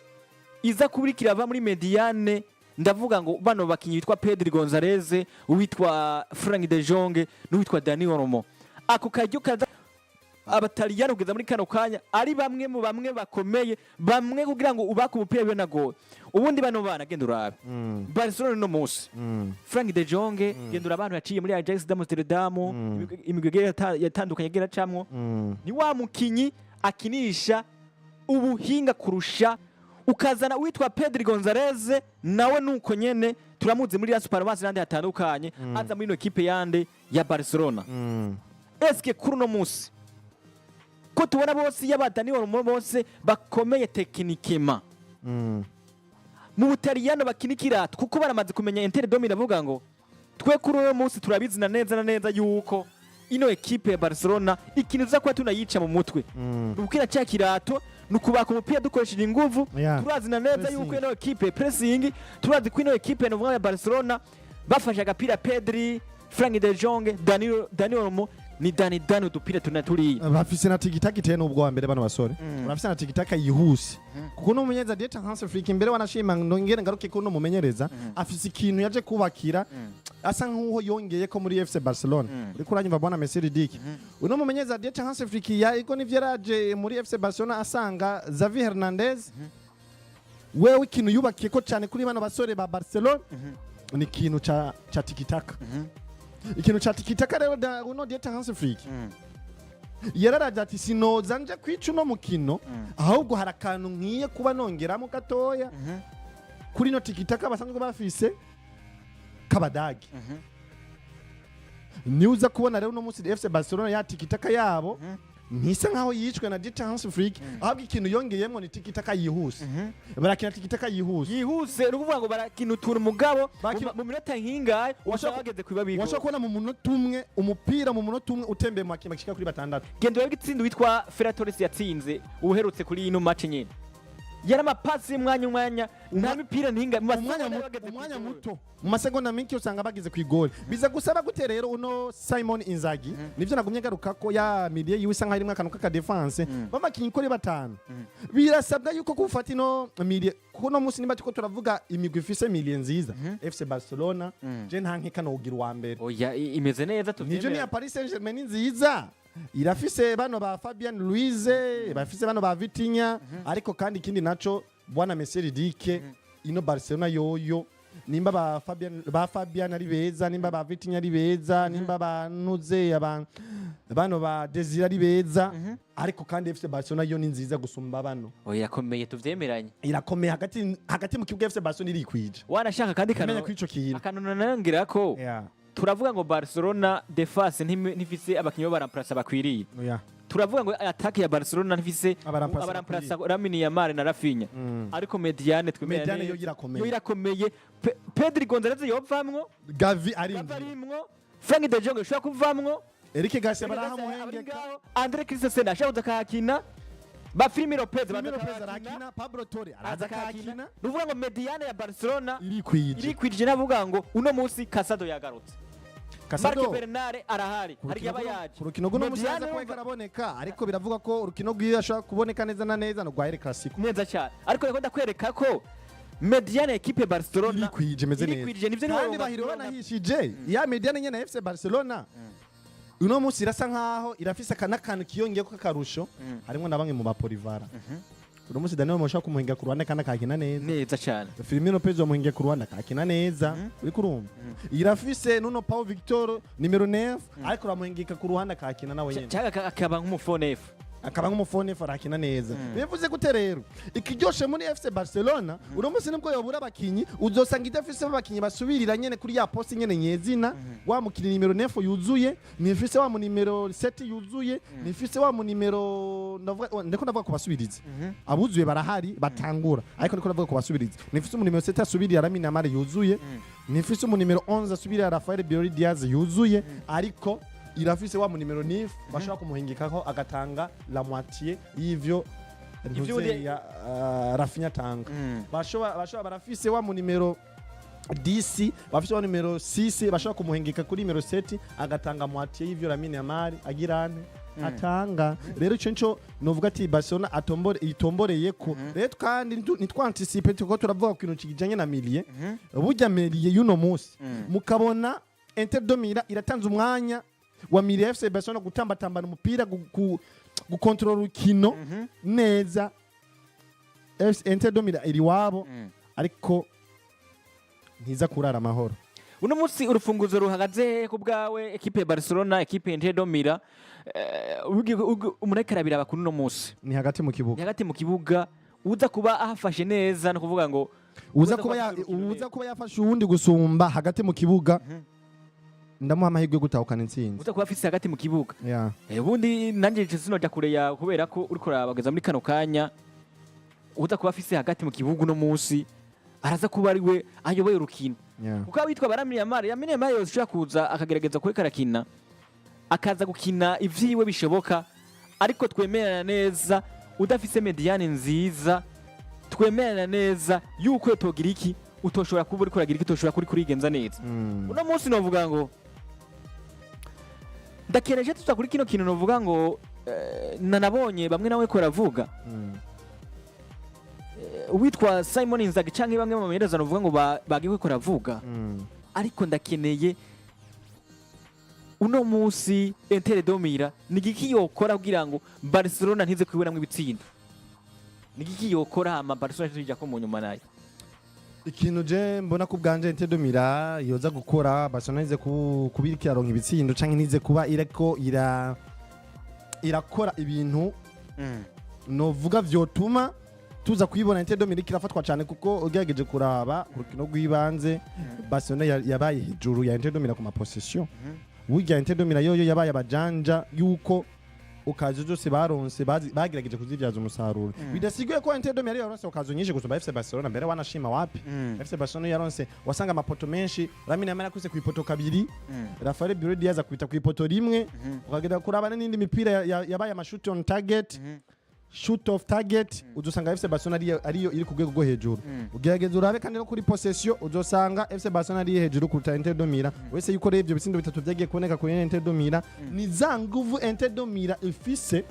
iza kuba iriko irava muri médiane, ndavuga ngo bano bakinyi bitwa Pedri Gonzalez, uwitwa Frank de Jong n'uwitwa Dani Olmo, ako karyo kaza Abataliyani kugeza muri kano kanya ari bamwe mu bamwe bakomeye, bamwe kugira ngo ubake umupira binagoye. Ubundi bano bana, genda urabe Barcelona no munsi, Frank de Jong, genda urabe abantu yaciye muri Ajax d'Amsterdam, imigwi igiye yatandukanye yagiye aracamwo. Ni wa mukinyi akinisha ubuhinga kurusha. Ukazana uwitwa Pedri Gonzalez, nawe nuko nyene turamuzi muri Las Palmas n'ahandi hatandukanye, aza muri ino kipe yande ya Barcelona. Eske kuri uno munsi ko tubona bose yaba Dani Olmo bose bakomeye techniquement mu Butaliyano bakina ikirato, kuko baramaze kumenya Inter de Milan, avuga ngo twe kuri uno munsi turabizi na neza na neza yuko ino ekipe ya Barcelona ikintu tuza kuba tunayica mu mutwe ni ukukina cya kirato, ni ukubaka umupira dukoresheje inguvu. Turazi na neza Pressing. yuko ino ekipe pressing, turazi ko ino ekipe ni ya Barcelona bafashe agapira, Pedri, Frank de Jong, Dani Olmo, ni Dani Dani udupira tuna turiya. Bafise na tiki-taka iteye n'ubwo wa mbere bano basore, bafise na tiki-taka yihuse, kuko n'umumenyereza Dieter Hans Flick imbere wanashima ngere ngaruke ko n'umumenyereza afise ikintu yaje kubakira, asa nk'uho yongeye ko muri FC Barcelona. Uriko uranyumva, bwana Messi Dick? Uno mumenyereza Dieter Hans Flick yariko nivyo yaraje muri FC Barcelona asanga Xavi Hernandez. Wewe ikintu yubakiye ko cyane kuri bano basore ba Barcelona ni ikintu ca tiki-taka, ikintu ca tiki-taka. Rero uno Dieter Hans Flick yararaje ati sinoza nje kwica uno mukino, ahubwo hari akantu nkwiye kuba nongeramo gatoya kuri ino tiki-taka basanzwe bafise k'Abadagi. Niba uza kubona rero uno munsi FC Barcelona ya tiki-taka yabo ntisa nkaho yicwe na Dieter Hans Flick, ahubwo ikintu yongeyemo ni tiki-taka yihuse. Barakina tiki-taka yihuse. Yihuse, ni ukuvuga ngo barakina utuntu mugabo mu minota nk'ingahe Washobora washobora bageze ku biba. Washobora kubona mu munota umwe umupira, mu munota umwe utembeye mu bakinnyi bashika kuri batandatu. Genda urabe igitsinda witwa Ferran Torres yatsinze ubuherutse kuri ino match nyene, yari amapasi y'umwanya umwanya, nta mipira ntinga mu umwanya masegonda bageze ku umwanya igori. muto, mu masegonda menshi usanga bageze ku igori. Biza gusaba gute rero uno Simon Inzaghi? Nivyo nagumye ngaruka ko ya milieu yiwe isa nkaho irimwo akantu k'aka défense b'abakinyi kuri batanu. Birasabwa yuko gufata ino milieu, kuko no munsi nimba turiko turavuga imigwi ifise milieu nziza, FC Barcelona je nta nkeka nogira uwa mbere. Oya, imeze neza. Nivyo, ni Tuvyemera. ya Paris Saint-Germain ni nziza, irafise bano ba Fabian Ruiz, bafise bano ba Vitinha, ariko kandi ikindi naco, bwana Messi Dike, ino Barcelona yoyo nimba ba Fabian ari beza, nimba ba Vitinha ari beza, nimba ba Nuze aba bano ba Desire ari beza, ariko kandi FC Barcelona yo ni nziza gusumba bano. Oya, irakomeye, tuvyemeranye. Irakomeye hagati hagati mu kibuga, FC Barcelona irikwije. Wanashaka kandi Menya kano ko ico kintu akantu nanangira ko turavuga ngo Barcelona défense ntifise abakinyi b'aba remplaçants bakwiriye. Turavuga ngo attaque ya Barcelona ntifise Aba remplaçants. Aba remplaçants Lamine Yamal na Raphinha, ariko médiane twemera Médiane neza. yo irakomeye. Yo irakomeye. Pedri Gonzalez yovamwo, Gavi Gavi arinjira, arimwo, Frank de Jong ashobora kuvamwo, Eric Garcia abari barahamuhengeka, ngaho, Andre Christensen ashobora kuza akahakina, ba Fermin Lopez baza Firmino Lopez akahakina, arakina, Pablo Torre araza aza akahakina. akakina. Ni ukuvuga ngo médiane ya Barcelona irikwije. irikwije. Navuga ngo uno munsi Casado yagarutse, Casado Marc Bernal arahari, ku hari rukino yaba yaje. ku rukino rw'uno munsi Médiane yaza kuba urumva- karaboneka, ariko biravuga ko urukino rwiwe ashobora kuboneka neza na neza no rwa El Clasico. Neza cyane, ariko reko ndakwereka ko médiane ya ekipe Barcelona irikwije, imeze neza. Irikwije, nivyo. Kandi niho bahiriwe banahishije ya médiane nyene ya FC Barcelona uno munsi irasa nkaho irafise n'akantu kiyongeye ko akarusho harimo na bamwe mu ba polyvalents. Uno munsi Daniel mushobora kumuhinga ku ruhande kandi akakina neza. Neza cyane. Firmino Lopez bamuhingiye ku ruhande akakina neza. Uriko urumva irafise nuno Pau Victor numéro 9, ariko uramuhingika ku ruhande akakina nawe nyene. Cyangwa akaba nk'umufonefu. Akaba nk'umu faux neuf, arakina neza. Bivuze gute rero? Ikiryoshe muri FC Barcelona uno munsi, nibwo yobura abakinyi, uzosanga idafise abakinyi basubirira nyene kuri ya poste nyene nyezina. Wa mukinyi nimero 9 yuzuye nifise, wa mu nimero 7 yuzuye nifise, wa mu nimero, ndavuga, ndiko ndavuga ku basubirizi. Abuzuye barahari batangura, ariko ndiko ndavuga ku basubirizi. Nifise umu nimero 7 asubirira Lamine Yamal yuzuye, nifise umu nimero 11 asubirira Rafael Brito Diaz yuzuye, ariko irafise wa mu nimero 9 bashobora kumuhingikako agatanga la moitié y'ivyo Ivyo ntuze ya Rafinha atanga. Bashobora, barafise wa mu nimero 10, bafise wa nimero 6 bashobora kumuhingika kuri nimero 7 agatanga moitié y'ivyo Lamine Yamal agirane atanga. Rero ico nico novuga ati Barcelona atombore itomboreye ko. Rero kandi nitwanticipe, tuko turavuga ku kintu kijanye na milieu. Burya milieu y'uno munsi, mukabona Inter de Milan iratanze umwanya wa milieu FC Barcelona gutambatambana umupira, gukontorora urukino neza, FC Inter de Milan iri wabo, ariko ntiza kurara amahoro. Uno munsi urufunguzo ruhagaze hehe ku bwawe? Ekipe ya Barcelona, ekipe ya Inter de Milan, umuntu ariko arabiraba kuri uno munsi? Ni hagati mu Ni kibuga. hagati mu kibuga. Uza kuba ahafashe neza, no kuvuga ngo uza kuba afashe urukino uza neza. Kuba yafashe uwundi gusumba hagati mu kibuga, ndamuha amahirwe yo gutahukana intsinzi. Uza kuba afise hagati mu kibuga. Yeah. Ubundi nanjye nje sinoja kure yawe, kubera ko uriko urabageza muri kano kanya, uza kuba afise hagati mu kibuga uno munsi araza kuba ari we ayoboye urukino, kuko abitwa ba Lamine Yamal, Lamine Yamal yose ushobora kuza akagerageza kureka arakina, akaza gukina ivyiwe bishoboka, ariko twemerana neza, udafise médiane nziza, twemerana neza yuko utogira iki, utoshobora kuba uriko uragira iki, utoshobora kuri kurigenza neza. Uno munsi novuga ngo ndakereje tuza kuri kino kintu, novuga ngo nanabonye bamwe nawe ko baravuga, uwitwa Simon Inzaghi canke bamwe mu bamenyereza, novuga ngo bagiye ko baravuga, ariko ndakeneye uno munsi Inter de Milan ni igiki yokora kugira ngo Barcelona ntize kwibonamwo ibitsindo? Ni igiki yokora hama Barcelona ntizija ko mu nyuma nayo? Ikintu je mbona ku bwanje Inter de Milan yoza gukora Barcelona ntize kuba iriko iraronka ibitsindo canke ntize kuba iriko irakora ibintu novuga vyotuma tuza kuyibona Inter de Milan iriko irafatwa cane, kuko ugerageje kuraba ku rukino rw'ibanze, Barcelona yabaye hejuru ya Inter de Milan ku ma possession. Burya Inter de Milan yoyo yabaye abajanja yuko occasions zose baronse bagerageje kuzibyaza umusaruro. Bidasiguye ko Inter de Milan yaronse occasions nyinshi gusumba FC Barcelona mbere, wanashima wapi. FC Barcelona yaronse, wasanga amapoto menshi. Lamine Yamal akuse ku ipoto kabiri, Rafael Brito Diaz akubita ku ipoto rimwe. Ukagenda kuraba n'indi mipira yabaye amashoot on target, shoot off target, uzosanga FC Barcelona ariyo iri ku rwego rwo hejuru. Ugerageza urabe kandi no kuri possession, uzosanga FC Barcelona ari hejuru kuruta Inter de Milan. Wese yuko rero ivyo bitsindo bitatu vyagiye kuboneka kuri Inter de Milan ni za nguvu Inter de Milan ifise,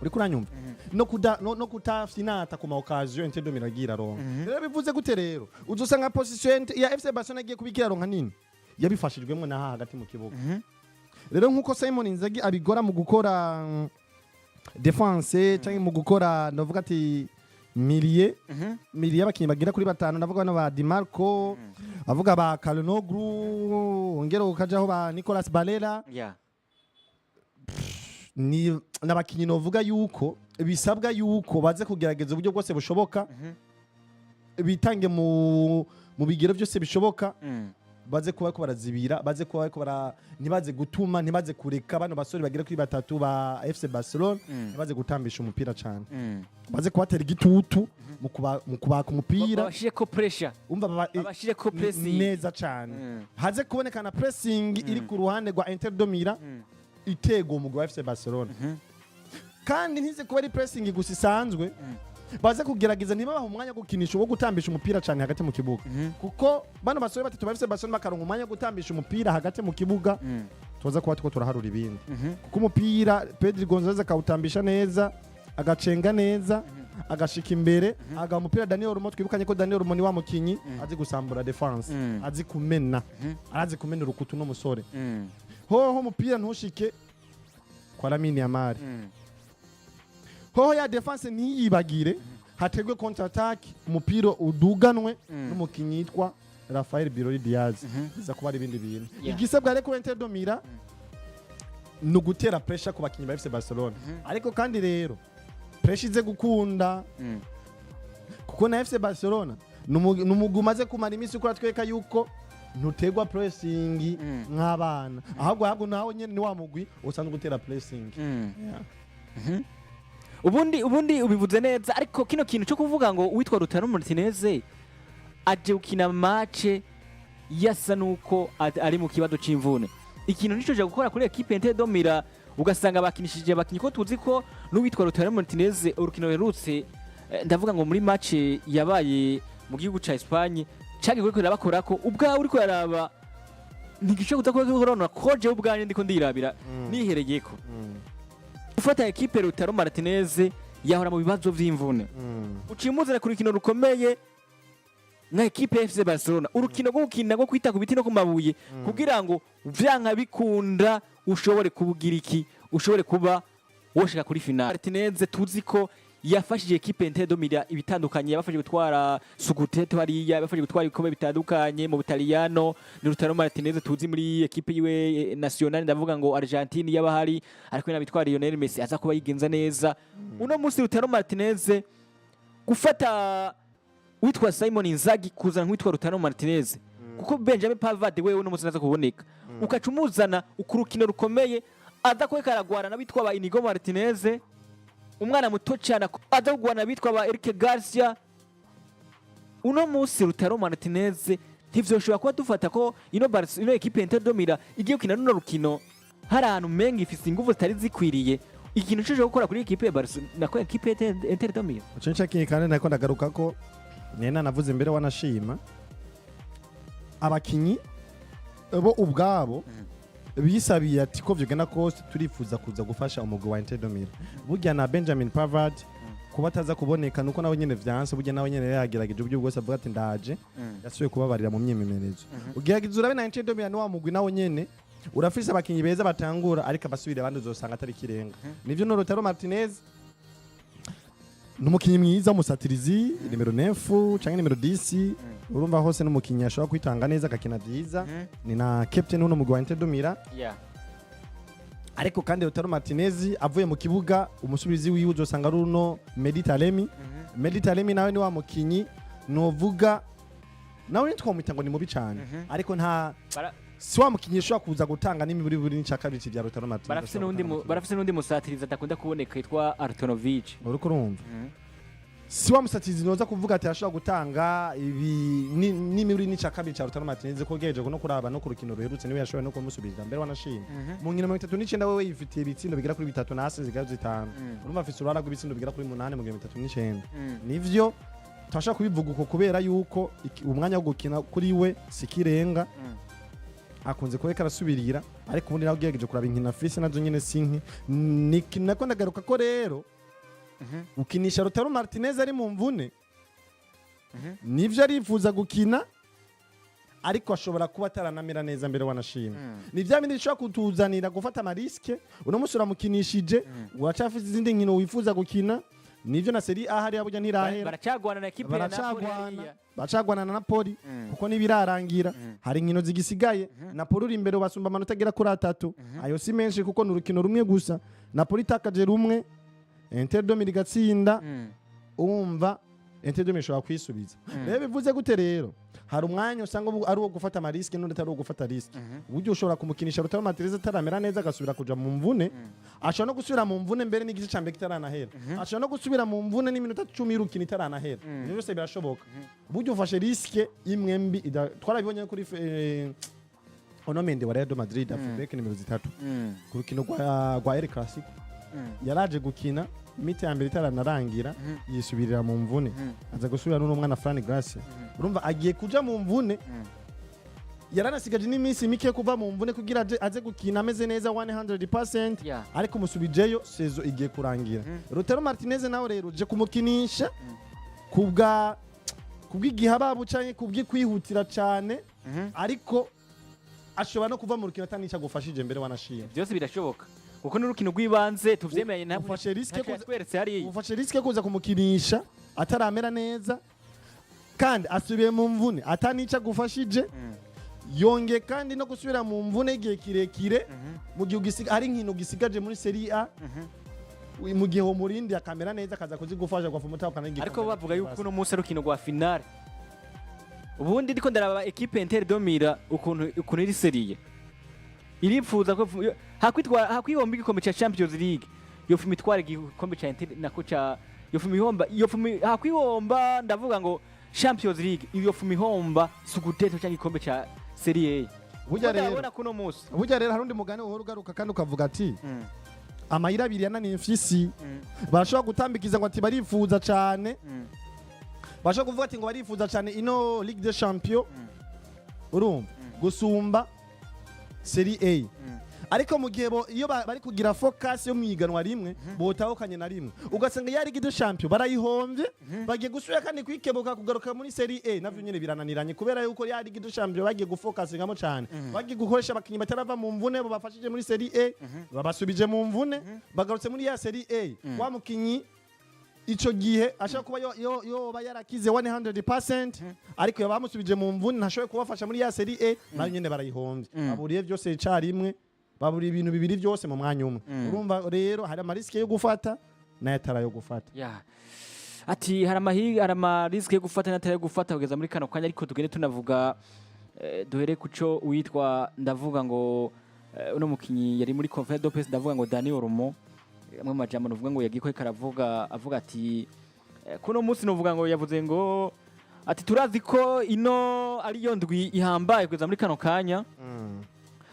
uriko uranyumva, no kuda no kutafinata ku ma occasion Inter de Milan agiye iraronka. Rero bivuze gute rero? Uzosanga possession ya FC Barcelona igiye kubikira ronka nini, yabifashijwemo na hagati mu kibuga. Rero nkuko Simon Inzaghi abigora mu gukora défense cyangwa mu gukora, ndavuga ati milieu y'abakinnyi bagera kuri batanu, ndavuga bano ba Di Marco, avuga ba Calhanoglu, ongera ukajaho ba Nicolas Barella, ni n'abakinnyi novuga yuko bisabwa yuko baze kugerageza uburyo bwose bushoboka, bitange mu bigero byose bishoboka, baze kuba bariko barazibira, baze kuba bariko bara ntibaze gutuma, ntibaze kureka bano basore bagera kuri batatu ba FC Barcelona ntibaze gutambisha umupira cyane, baze kubatera igitutu mu kubaka umupira. Babashireko pressure. Umva Babashireko pressing. Neza cyane. Haze kuboneka na pressing iri ku ruhande rwa Inter de Milan itego umugwi wa FC Barcelona, kandi ntize kuba ari pressing gusa isanzwe. Baze kugerageza ntibabahe umwanya wo gukinisha, wo gutambisha umupira cyane hagati mu kibuga, kuko bano basore batatu ba FC Barcelona bakaronka umwanya wo gutambisha umupira hagati mu kibuga, tuza kuba turiko turaharura ibindi, kuko umupira Pedri Gonzalez akawutambisha neza, agacenga neza, agashika imbere, agaha umupira Daniel Olmo. Twibukanye ko Daniel Olmo ni wa mukinyi azi gusambura défense, azi kumena, arazi kumena urukutu n'umusore. Hoho umupira ntushike kwa Lamine Yamal, hoho ya défense ntiyibagire, hategwe contre attaque, umupira uduganwe n'umukinyi yitwa Rafael Brito Diaz, biza kuba ari ibindi bintu. Igisabwa rero kuri Inter de Milan, Ni ugutera pressure ku bakinnyi ba FC Barcelona, ariko kandi rero pressure ize gukunda, kuko na FC Barcelona ni umugwi umaze kumara iminsi ukora twereka yuko ntutegwa pressing nk'abana, ahubwo nawe nyene ni wa mugwi usanzwe utera pressing. Yeah. Ubundi ubivuze neza, ariko kino kintu cyo kuvuga ngo uwitwa Lautaro Martinez aje gukina match yasa nuko ari mu kibazo c'imvune, ikintu nico je gukora kuri equipe Inter de Milan, ugasanga bakinishije abakinyi ko tuzi ko n'uwitwa Lautaro Martinez urukino ruherutse, ndavuga ngo muri match yabaye mu gihugu ca Espagne cagiye kuriko irabakora ko ubwawe uriko uraraba ntigishobora kuza kuba urabona ko jewe ubwanje ndiko ndirabira nihereyeko. Gufata ekipe Lautaro Martinez yahora mu bibazo vy'imvune, uciye umuzana ku rukino rukomeye nka ekipe ya FC Barcelona, urukino rwo gukina rwo kwita ku biti no ku mabuye, kugira ngo vyanka bikunda ushobore kubugira iki, ushobore kuba woshika kuri finale. Martinez tuzi ko yafashije ekipe Inter de Milan ibitandukanye, yabafashije gutwara Scudetto hariya, yabafashije gutwara ibikombe bitandukanye mu Butaliyano. Ni Lautaro Martinez tuzi muri ekipe yiwe nationale, ndavuga ngo Argentine yaba hari ariko n'abitwara Lionel Messi aza kuba yigenza neza. Uno munsi Lautaro Martinez gufata witwa Simon Inzaghi kuzana nk'uwitwa Lautaro Martinez, kuko Benjamin Pavard wewe uno munsi naza kuboneka, ukaca umuzana ku rukino rukomeye aza kuba karagwana n'abitwa ba Inigo Martinez, umwana muto cyane aza kugwana n'abitwa ba Eric Garcia. Uno munsi Lautaro Martinez ntivyoshobora kuba dufata ko ino Barca, ino ekipe Inter de Milan igiye gukina runo rukino hari ahantu umenga ifise inguvu zitari zikwiriye, ikintu cyo gukora kuri ekipe ya Barca nako ekipe ya Inter de Milan. Ico nico kintu kandi nariko ndagaruka ko nena navuze mbere, wanashima abakinyi bo ubwabo bisabiye ati ko vyogenda kose turifuza kuza gufasha umugwi wa Inter de Milan. Burya na Benjamin Pavard kuba ataza kuboneka nuko nawe nyene vyanse, burya nawe nyene yagerageje uburyo bwose avuga ati ndaje, yasubiye kubabarira mu myimenyerezo. Ugerageza urabe na Inter de Milan wa mugwi nawe nyene urafise abakinyi beza batangura, ariko abasubira abandi uzosanga atari ikirenga. Nivyo no Lautaro Martinez ni umukinyi mwiza w'umusatirizi nimero 9 canke nimero 10, urumva hose n'umukinyi ashobora kwitanga neza agakina vyiza, ni na captain w'uno mugwi wa Inter de Milan. Ariko kandi Lautaro Martinez avuye mu kibuga, umusubizi wiwe uzosanga ari uno Mehdi Taremi. Mehdi Taremi nawe ni wa mukinyi novuga nawe ntitwamwita ngo ni mubi cane, ariko nta si wa mukinyi ushobora kuza gutanga n'imiburi buri n'ica kabiri vya Lautaro Martinez. Barafise ashobora n'undi gutanga mu kibuga. Barafise n'undi musatirizi adakunda kuboneka yitwa Arnautovic. Uriko urumva, si wa musatirizi noza kuvuga ati ashobora gutanga ibi n'imiburi n'ica kabiri ca Lautaro Martinez, ko ugereje no kuraba no ku rukino ruherutse niwe yashoboye no kumusubiriza mbere, wanashima mu nkino 39 wewe yifitiye ibitsindo bigera kuri bitatu na assists zigera zitanu. Urumva afise uruhara rw'ibitsindo bigera kuri munani mu 39. Nivyo turashobora kubivuga uko kubera yuko umwanya wo gukina kuri we sikirenga, akunze kuba ariko arasubirira, ariko ubundi nawe ugerageje kuraba inkino afise nazo nyene sinke. Nako ndagaruka ko rero ukinisha Lautaro Martinez ari mu mvune, nivyo arifuza gukina, ariko ashobora kuba ataranamera neza mbere, wanashima ni bya bindi bishobora kutuzanira gufata ama risques. Uno munsi uramukinishije, uracafise izindi nkino wifuza gukina, nivyo na Serie A hariya burya ntirahera. Baracagwana na ekipe ya Napoli Baracagwana, hariya. baracagwana na Napoli kuko ntibirarangira, hari inkino zigisigaye. Napoli uri imbere basumba amanota agera kuri atatu, ayo si menshi kuko ni urukino rumwe gusa. Napoli itakaje rumwe, Inter de Milan igatsinda, umva Inter de Milan ishobora kwisubiza. Rero bivuze gute rero, hari umwanya usanga ubu ari uwo gufata ama risques n'undi atari uwo gufata risque. Uburyo ushobora kumukinisha Lautaro Martinez ataramera neza agasubira kuja mu mvune, ashobora no gusubira mu mvune mbere n'igice ca mbere kitaranahera, ashobora no gusubira mu mvune n'iminota 10 y'urukino itaranahera. Ivyo byose birashoboka. Uburyo ufashe risque imwe mbi twarabibonye kuri Ono Mendy wa Real de Madrid, fullback nimero 3, ku rukino rwa El Clasico yaraje gukina mi-temps ya mbere itaranarangira yisubirira mu mvune, aza gusubira n'uno mwana Fran Garcia. Urumva agiye kuja mu mvune, yaranasigaje n'iminsi mike kuva mu mvune kugira aze gukina ameze neza 100%, ariko musubijeyo saison igiye kurangira. Lautaro Martinez nawe rero uje kumukinisha kubwa kubw'igihe ababu canke kubw'ikwihutira cane, ariko ashobora no kuva mu rukino atanica agufashije mbere, wanashima. Byose birashoboka kuko n'urukino rw'ibanze tuvyemeranye ntabwo Ufashe risque ntacyo yatweretse hariya. Ufashe risque kuza kumukinisha ataramera neza kandi asubiye mu mvune atanica agufashije. Yongeye kandi no gusubira mu mvune igihe kirekire, mu gihe hari inkino gisigaje muri Serie A, mu gihe uwo murindi akamera neza akaza kuzigufasha gufuma utahukana n'igikombe. Ariko bavuga yuko uno munsi ari urukino rwa finale. Ubundi ndiko ndaraba ekipe Inter de Milan ukuntu iri sérieux, iripfuza ko hakwitwara hakwihomba igikombe ca Champions League, yofuma itwara igikombe ca Inter nako ca yofuma ihomba, yofuma hakwihomba, ndavuga ngo Champions League, yofuma ihomba Scudetto cyangwa igikombe ca Serie A. Burya rero Ndabona kuno munsi burya rero hari undi mugani uhora ugaruka kandi ukavuga ati amayira abiri yananiye imfyisi. Barashobora gutambikiza ngo ati barifuza cyane, bashobora kuvuga ati ngo barifuza cyane ino Ligue des Champions, urumva, gusumba Serie A. Ariko mu gihe iyo bari kugira focus yo mu iganwa rimwe botahukanye na rimwe, ugasanga ya Ligue des Champions barayihombye, bagiye gusubira kandi kwikebuka kugaruka muri Serie A, navyo nyene birananiranye, kubera yuko ya Ligue des Champions bagiye gufocusingamo cyane, bagiye gukoresha abakinyi batarava mu mvune babafashije muri Serie A, babasubije mu mvune, bagarutse muri ya Serie A, wa mukinyi ico gihe ashobora kuba yoba yarakize 100%, ariko bamusubije mu mvune, ntashoboye kubafasha muri ya Serie A, nayo nyene barayihombye. Baburiye byose icarimwe, baburiye ibintu bibiri byose mu mwanya umwe. Urumva rero hari ama risques yo gufata n'ayatari ayo gufata. Ya. Ati hari ama risques yo gufata n'atari ayo gufata kugeza muri kano kanya. Ariko tugende tunavuga, duhere kuco witwa, ndavuga ngo uno mukinyi yari muri conférence de presse, ndavuga ngo Dani Olmo, amwe mu majambo novuga ngo yagiye ko karavuga, avuga ati kuno munsi novuga ngo yavuze ngo ati turazi ko ino ariyo ndwi ihambaye kugeza muri kano kanya,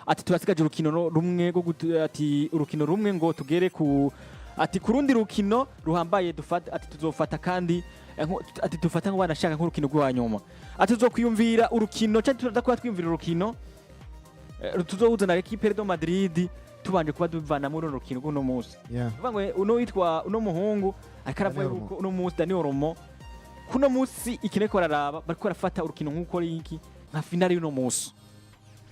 ati turasigaje urukino rumwe rwo ati urukino rumwe ngo tugere ku ati ku rundi rukino ruhambaye dufata, ati tuzofata kandi ati dufata ngo banashaka nk'urukino rwa nyuma, ati tuzokwiyumvira urukino cyangwa turaza kuba twiyumvira urukino tuzohuza na equipe de Madrid tubanje kuba duvana muri runo rukino rw'uno munsi. Uvuga ngo uno witwa uno muhungu ariko aravuga Dani Olmo. yuko uno munsi Dani Olmo kuno munsi ikintu ariko bararaba, bariko barafata urukino nk'uko ari iki nka finale y'uno munsi.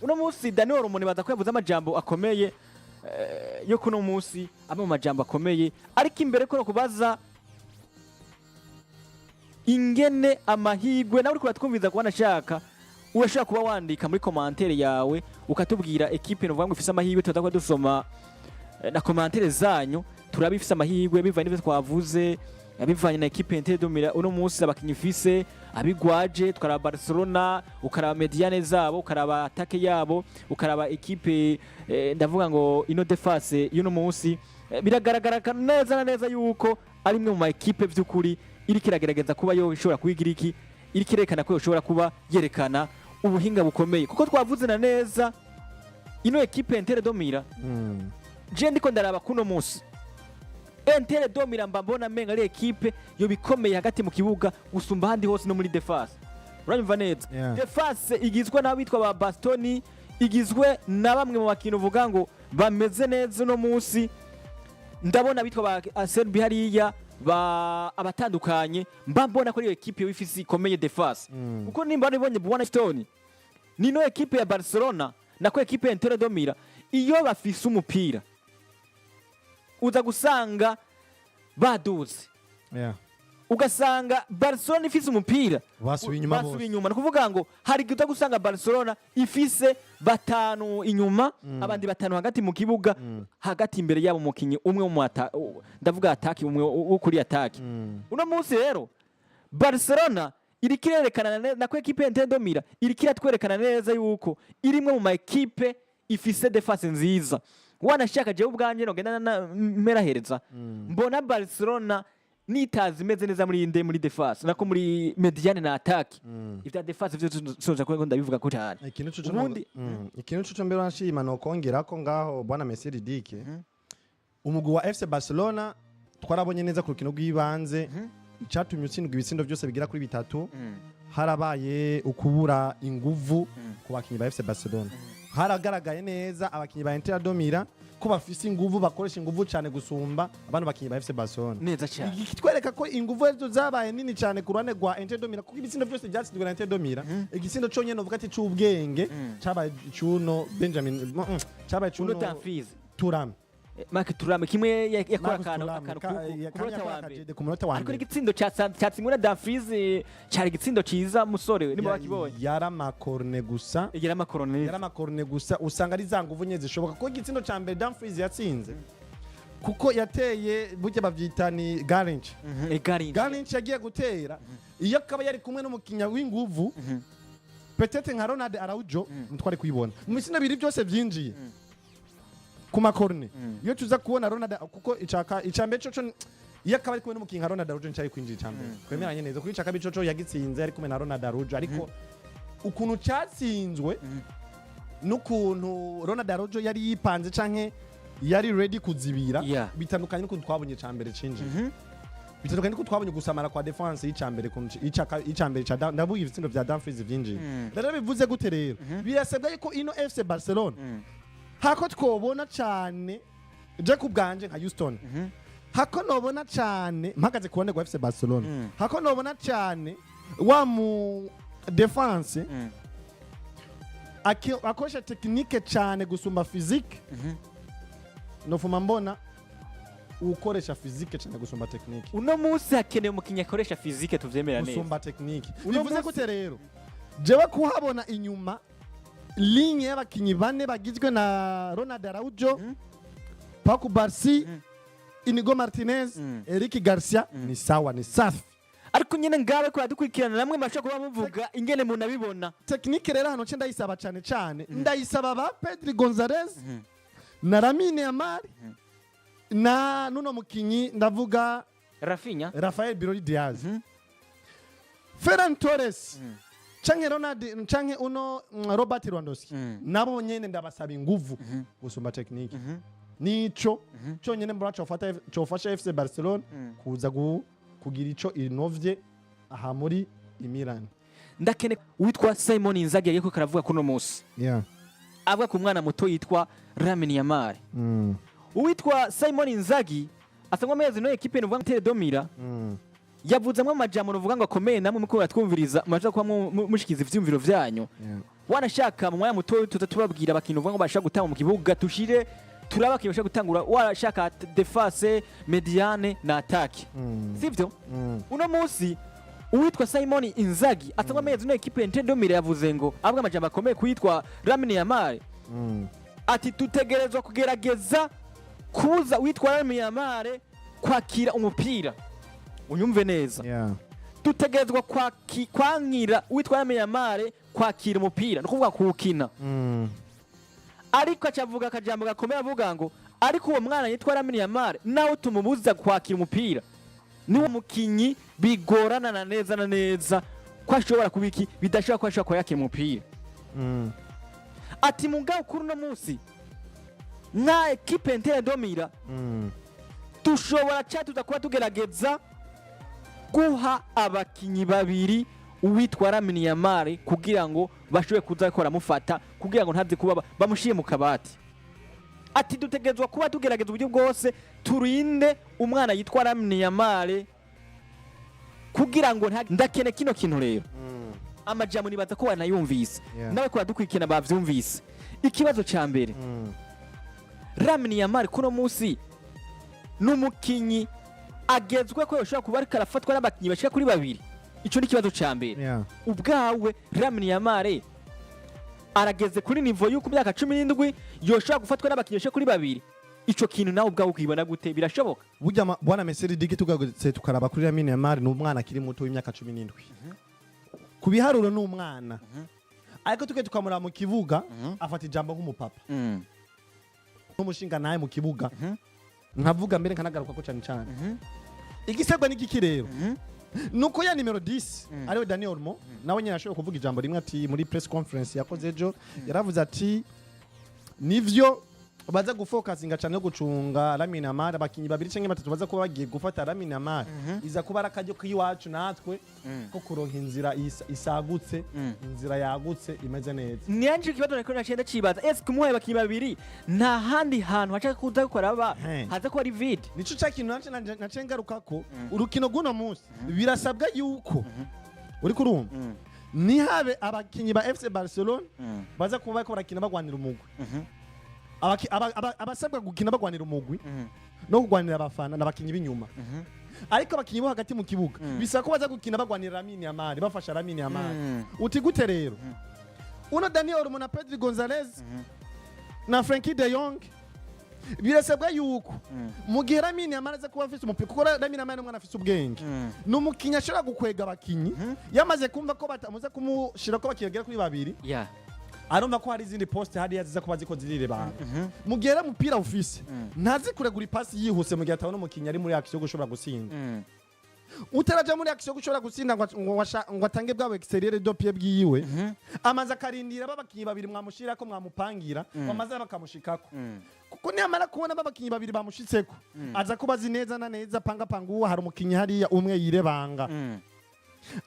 Uno munsi Dani Olmo nibaza ko yavuze amajambo akomeye yo kuno munsi, amwe mu majambo akomeye. Ariko imbere ko no kubaza ingene amahigwe nawe uriko uratwumviza kuba nashaka, urashobora kuba wandika muri commentaire yawe ukatubwira ekipe novuga ngo ifise amahirwe. Tuza kuba dusoma na commentaire zanyu, turaba ifise amahirwe bivanye n'ivyo twavuze, bivanye na ekipe Inter de Milan uno munsi, abakinyi ifise abigwaje, tukaraba Barcelona, ukaraba médiane zabo, ukaraba attaque yabo, ukaraba ekipe ndavuga ngo ino défense y'uno munsi. Biragaragara neza na neza yuko ari imwe mu ma ekipe vy'ukuri iriko iragerageza kuba yo ishobora kuyigira iki, iriko irerekana ko yoshobora kuba yerekana ubuhinga bukomeye, kuko twavuze na neza ino ekipe Inter de Milan. Je ndiko ndaraba kuno munsi Inter de Milan, mba mbona menga ari ekipe yo bikomeye hagati mu kibuga gusumba ahandi hose no muri défense, uranyumva neza? Yeah. Défense igizwe n'abitwa ba Bastoni, igizwe na bamwe mu bakintu uvuga ngo bameze neza uno munsi. Ndabona abitwa ba Acerbi hariya ba abatandukanye, mba mbona ko ariyo ekipe ifise ikomeye défense, kuko nimba nibonye Bwana Stone nino ekipe ya Barcelona nako ekipe ya Inter de Milan, iyo bafise umupira uza gusanga baduze, ugasanga Barcelona ifise umupira basubiye inyuma basubiye bose. Inyuma ni ukuvuga ngo hari igihe uza gusanga Barcelona ifise batanu inyuma, abandi batanu hagati mu kibuga, hagati imbere yabo umukinyi umwe wo mu ndavuga attaque, umwe wo kuri attaque. Uno munsi rero Barcelona iriko irerekana nako ekipe ya Inter de Milan iriko iratwerekana neza yuko iri imwe mu ma ekipe ifise défense nziza. Wanashaka jewe ubwanje nogenda merahereza, mbona Barcelona nitazi imeze neza muri inde, muri défense nako muri médiane na attaque. Ivya défense vyo soza ko ndabivuga ko cyane. Ikintu cuco ikintu cuco mbere nshima nokongera ko ngaho, bwana Messi Ridike, umugwi wa FC Barcelona twarabonye neza ku rukino rw'ibanze icatumye utsindwa ibitsindo byose bigera kuri bitatu. Harabaye ukubura inguvu ku bakinyi ba FC Barcelona. Haragaragaye neza abakinyi ba Inter de Milan ko bafise inguvu, bakoresha inguvu cyane gusumba abantu bakinyi ba FC Barcelona. Neza cyane. Ikitwereka ko inguvu ejo zabaye nini cyane ku ruhande rwa Inter de Milan, kuko ibitsindo byose byatsinzwe na Inter de Milan, igitsindo cyonyine uvuga ati c'ubwenge cabaye cuno Benjamin, cabaye uno cuno Dumfries. Thuram. Marc Thuram kimwe yakora Marcus akantu Thuram, akantu ku kandi munota yakora wa mbere. akajede ku munota wa Ariko mbere. n'igitsindo cyatsinzwe na Dumfries, cyari igitsindo ciza, musore, niba wakibonye. Yari amakorne gusa. Yari amakorone. Yari amakorne gusa, usanga ari za nguvu nye zishoboka, kuko igitsindo ca mbere Dumfries yatsinze kuko yateye burya bavyita ni Garinch. Garinch. Garinch yagiye gutera, iyo akaba yari kumwe n'umukinya w'inguvu, peut-être nka Ronald Araujo, ntitwari kuyibona. Mu bitsindo bibiri byose vyinjiye ku makorne, iyo tuza kubona Ronald, kuko icaka icambere coco, iyo akaba ari kumwe n'umukinnyi nka Ronald Araujo, ncari kwinjira icambere. Twemeranye neza kuko icaka coco yagitsinze ari kumwe na Ronald Araujo, ariko ukuntu cyatsinzwe n'ukuntu Ronald Araujo yari yipanze canke yari ready kuzibira bitandukanye n'ukuntu twabonye icambere cinjiye, bitandukanye n'ukuntu twabonye gusamara kwa défense y'icambere y'icambere ca ndavuga ibitsindo vya Dumfries vyinjiye. Rero bivuze gute? Rero birasabwa yuko ino FC Barcelona, hako twobona cane, je ku bwanje nka Houston, hako nobona cane mpagaze ku ruhande rwa FC Barcelona, hako nobona cane wa mu défense akoresha technique cane gusumba physique, nofuma mbona ukoresha physique cane gusumba technique. Uno munsi hakenewe umukinnyi akoresha physique, tuvyemera neza. Gusumba technique. Uno Bivuze munsi- gute rero? Jewe kuhabona inyuma ligne y'abakinyi bane bagizwe na Ronald Araujo, Pau Cubarsi, Inigo Martinez, Eric Garcia, ni sawa, ni safi. Ariko nyine ngabe ko dukurikirana namwe mashobora kuba muvuga ingene munabibona. Technique rero hano nce ndayisaba cane cane, ndayisaba ba Pedri Gonzalez na Lamine Yamal na nuno mukinyi, ndavuga Raphinha. Rafael Birori Diaz, Ferran Torres canke Ronald canke uno Robert Lewandowski, nabo nyene ndabasaba inguvu gusumba technique. Nico cyonyine mbona cofata cofasha FC Barcelona kuza kugira ico inovye aha muri Milan. Ndakene witwa Simon Inzaghi yariko karavuga kuno munsi, avuga ku mwana muto yitwa Lamine Yamal. Uwitwa Simon Inzaghi asangwa amezi no ekipe nuvuga Inter de Milan, yavuzamwo amajambo nuvuga ngo akomeye. Namwe muko baratwumviriza, muraja kuba mushikiza ivyumviro vyanyu. Wanashaka mu mwanya muto tuza tubabwira abakintu uvuga ngo bashaka gutanga mu kibuga, tushire turaba abakintu bashaka gutangura, washaka défense, médiane na attaque, sivyo? Uno munsi uwitwa Simon Inzaghi asangwa amezi no ekipe Inter de Milan yavuze ngo, avuga amajambo akomeye kuyitwa Lamine Yamal, ati tutegerezwa kugerageza kubuza uwitwa Lamine Yamal kwakira umupira. Unyumve neza. Dutegerezwa kwankira uwitwa Lamine Yamal kwakira umupira, ni ukuvuga kuwukina. Ariko acavuga akajambo gakomeye, avuga ngo ariko uwo mwana yitwa Lamine Yamal, nawe tumubuza kwakira umupira, niwo mukinyi bigorana na neza na neza ko ashobora kuba iki, bidashobora ko ashobora kuba yakira umupira. Ati mugabo kuri uno munsi nka ekipe Inter de Milan dushobora ca tuza kuba tugerageza guha abakinyi babiri uwitwa Lamine Yamal kugira ngo bashobore kuza ko baramufata, kugira ngo ntaze kuba bamushiye mu kabati. Ati dutegerezwa kuba tugerageza uburyo bwose turinde umwana yitwa Lamine Yamal kugira ngo ndakene kino kintu. Rero amajambo nibaza ko wanayumvise, nawe ko badukurikirana bavyumvise. Ikibazo ca mbere, Lamine Yamal kuno munsi n'umukinyi agezwe ko yoshobora kuba ariko arafatwa n'abakinyi bashika kuri babiri? Ico ni ikibazo ca mbere. Ubwawe Lamine Yamal arageze kuri niveau y'uko myaka 17 yoshobora gufatwa n'abakinyi bashika kuri babiri? Ico kintu nawe ubwawe ukibona gute? Birashoboka? Burya bwana Messi Digi, tugarutse tukaraba kuri Lamine Yamal, ni umwana akiri muto w'imyaka 17. Ku biharuro ni umwana, ariko tuke tukamuraba mu kibuga, afata ijambo nk'umupapa n'umushinga nawe mu kibuga. Nkavuga mbere nkanagaruka ko cyane cyane igisabwa n'igiki rero, nuko ya nimero 10 ariwe Dani Olmo, nawe nyine yashoboye kuvuga ijambo rimwe, ati muri press conference yakoze ejo yaravuze ati nivyo baza gufokasinga cyane no gucunga Lamine Yamal, abakinyi babiri canke batatu baza kuba bagiye gufata Lamine Yamal, iza kuba ari akaryo k'iwacu natwe ko kuronka inzira isagutse, inzira yagutse imeze neza. Niyanje ikibazo nariko naciye ndacibaza: ese kumuhaye abakinyi babiri, nta handi hantu haca kuza gukora ba haza kuba ari vide? Nico ca kintu nace ngaruka ko urukino rw'uno munsi birasabwa yuko uriko urumva ntihabe abakinyi ba FC Barcelona baza kuba bariko barakina bagwanira umugwi. Abasabwa gukina bagwanira umugwi no kugwanira abafana n'abakinyi b'inyuma, ariko abakinyi bo hagati mu kibuga bisaba ko baza gukina bagwanira Lamine Yamal, bafasha Lamine Yamal. Uti gute rero? Uno Dani Olmo na Pedri Gonzalez na Frenkie de Jong birasabwa yuko mu gihe Lamine Yamal aza kuba afise umupira, kuko Lamine Yamal ni umwana afise ubwenge, ni umukinyi ashobora gukwega abakinyi. Yamaze kumva ko batamuza kumushira ko abakinyi bagera kuri babiri, arumva ko hari izindi poste hariya ziza kuba ziko zirirebana. Mu gihe rero umupira ufise, ntazi kuregura ipasi yihuse mu gihe atabona umukinyi ari muri action yo gushobora gutsinda. Utaraja muri action yo gushobora gutsinda ngo atange bwabo extérieur de pied bwiwe, amaze akarindira babakinyi babiri mwamushirako, mwamupangira, bamaze bakamushikako, kuko niyamara kubona babakinyi babiri bamushitseko, aza kuba azi neza na neza panga panga uwo hari umukinyi hariya umwe yirebanga.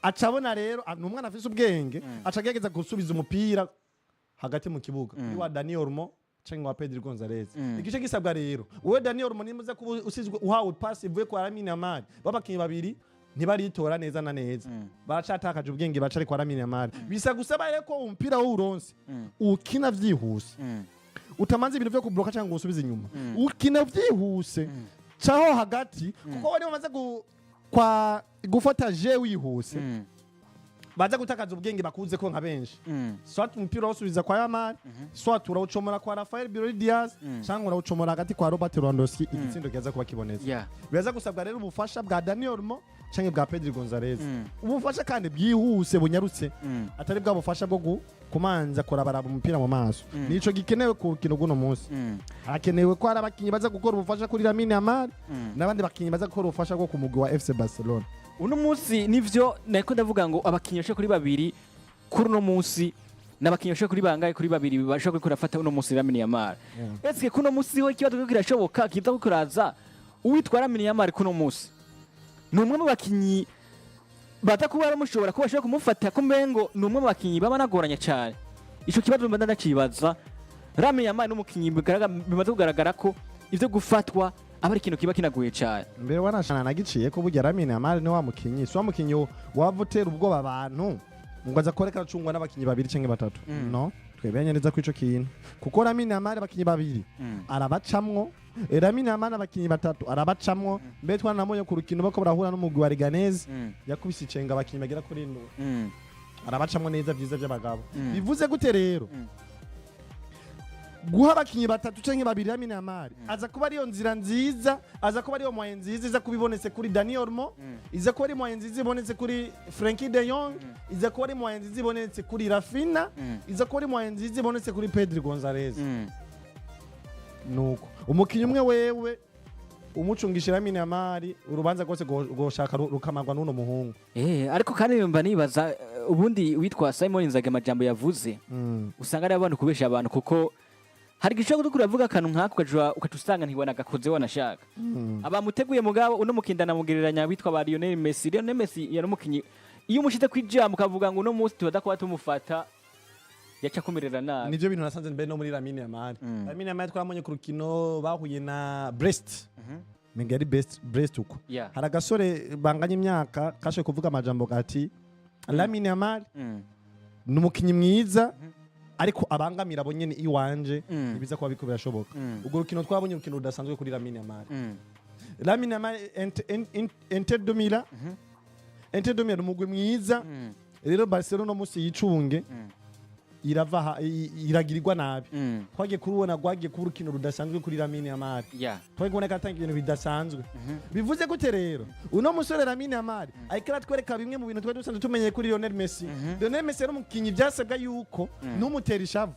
Aca abona rero ni umwana afise ubwenge, aca agerageza gusubiza umupira hagati mu kibuga kuri wa Dani Olmo canke wa Pedri Gonzalez. Igice gisabwa rero, wowe Dani Olmo, nimuza kuba usizwe, uhawe pass ivuye kwa Lamine Yamal, babakinyi babiri ntibaritora neza na neza, baracatakaje ubwenge, baca kwa Lamine Yamal. Bisa gusaba rero ko umupira w'uronse ukina vyihuse, utamanza ibintu vyo kubloka cyangwa ngo usubize inyuma, ukina vyihuse caho hagati, kuko wari bamaze kwa gufata je wihuse, baza gutakaza ubwenge bakuze ko nka benshi. Soit umupira urawusubiza kwa Yamal, soit urawucomora kwa Rafael Brito Diaz, cyangwa urawucomora hagati kwa Robert Lewandowski, igitsindo kiza kuba kibonetse. Biraza gusabwa rero ubufasha bwa Dani Olmo canke bwa Pedri Gonzalez, ubufasha kandi bwihuse, bunyarutse, atari bwa bufasha bwo kumanza kurabaraba umupira mu maso. Nico gikenewe ku rukino rw'uno munsi. Hakenewe ko hari abakinyi baza gukora ubufasha kuri Lamine Yamal n'abandi bakinyi baza gukora ubufasha bwo ku mugwi wa FC Barcelona. Uno munsi nivyo nariko ndavuga ngo abakinyi bashika kuri babiri kuri uno munsi, n'abakinyi bashika kuri bangahe? Kuri babiri bashobora kuriko rafata uno munsi Lamine Yamal. Ese kuno munsi ho ikibazo kiriko kirashoboka kiza kuko kuraza? Uwitwa Lamine Yamal kuno munsi ni umwe mu bakinyi baza kuba bamushobora kuba bashobora kumufata ko mbengo ni umwe mu bakinyi baba banagoranye cyane. Ico kibazo mba ndacibaza. Lamine Yamal n'umukinyi bimaze kugaragara ko ivyo gufatwa aba ari ikintu kiba kinagoye cyane. Mbere wanashana nagiciye ko burya Lamine Yamal ni wa mukinyi, si wa mukinyi wava utera ubwoba abantu ngo aza koreka aracungwa n'abakinyi babiri canke batatu. No tweberanye neza ko ico kintu, kuko Lamine Yamal abakinyi babiri arabacamwo, Lamine Yamal abakinyi batatu arabacamwo. Mbere twanamubonye ku rukino bako barahura n'umugwi wa Leganés, yakubise icenga abakinyi bagera kuri ndwi, arabacamwo neza vyiza vy'abagabo. Bivuze gute rero? Guha abakinyi batatu canke babiri Lamine Yamal aza kuba ariyo nzira nziza, aza kuba ariyo moyen nziza iza kuba ibonetse kuri Dani Olmo, iza kuba ari moyen nziza ibonetse kuri Frenkie de Jong, iza kuba ari moyen nziza ibonetse kuri Raphinha, iza kuba ari moyen nziza ibonetse kuri Pedri Gonzalez. Nuko umukinyi umwe wewe umucungisha Lamine Yamal, urubanza rwose rwoshaka rukamarwa n'uno muhungu. Ariko kandi mba nibaza, ubundi witwa Simon Inzaghi amajambo yavuze usanga ari abantu kubesha abantu, kuko hari igihe ushobora uravuga akantu nk'ako ukaca usanga ntiwanagakoze wanashaka. Abamuteguye mugabo uno mukinda namugereranya witwa ba Lionel Messi. Lionel Messi yari umukinyi iyo umushize kwijambo ukavuga ngo uno munsi tubaza kuba tumufata, yaca kumerera nabi. Nivyo bintu nasanze mbere no muri Lamine Yamal. Lamine Yamal twabonye ku rukino bahuye na Brest, menga yari Brest uko. Hari agasore banganya imyaka kashoboye kuvuga amajambo ati Lamine Yamal ni umukinyi mwiza, ariko abangamira abo nyene iwanje, ntibiza kuba biko birashoboka. Urwo rukino twabonye urukino rudasanzwe kuri Lamine Yamal. Lamine Yamal, Inter de Milan, Inter de Milan umugwi mwiza. Rero Barcelona no musi yicunge, irava iragirirwa nabi. Twagiye kurubona rwagiye kuba urukino rudasanzwe kuri Lamine Yamal. Twagiye kubona ko atanga ibintu bidasanzwe. Bivuze gute rero? Uno musore Lamine Yamal ariko aratwereka bimwe mu bintu twari dusanzwe tumenyeye kuri Lionel Messi. Lionel Messi yari umukinyi byasabwa yuko numutera ishavu,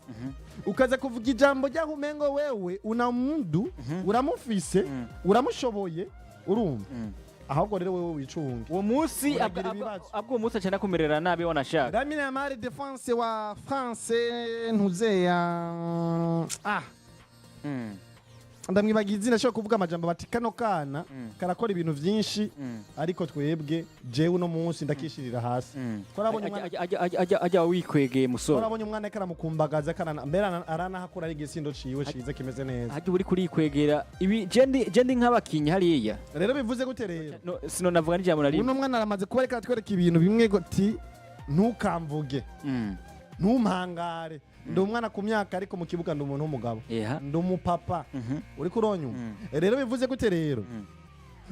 ukaza kuvuga ijambo ryaho umengo wewe una mundu uramufise, uramushoboye, urumva. Ahubwo rero wewe wicunge. Uwo munsi Uragira ibibazo. Abwo uwo munsi aca kumerera nabi wanashaka. Lamine Yamal, défense wa France ntuzeya ndamwibagiye izina, ashobora kuvuga amajambo bati kano kana karakora ibintu vyinshi, ariko twebwe jewe uno munsi ndakishirira hasi. Twarabonye umwana Ajya wikwegeye musore. Twarabonye umwana ariko aramukumbagaza karana mbere aranahakura ari igisindo ciwe ciza kimeze neza. Hajya uri kurikwegera ibi jendi nk'abakinyi hariya. Rero bivuze gute rero? No, sino navuga n'ijambo na rimwe. Uno mwana aramaze kuba ariko aratwereka ibintu bimwe ngo ti ntukamvuge, ntumpangare. Ndi umwana ku myaka, ariko mu kibuga ndi umuntu w'umugabo, ndi umupapa. Uriko uronyuma? Rero bivuze gute rero?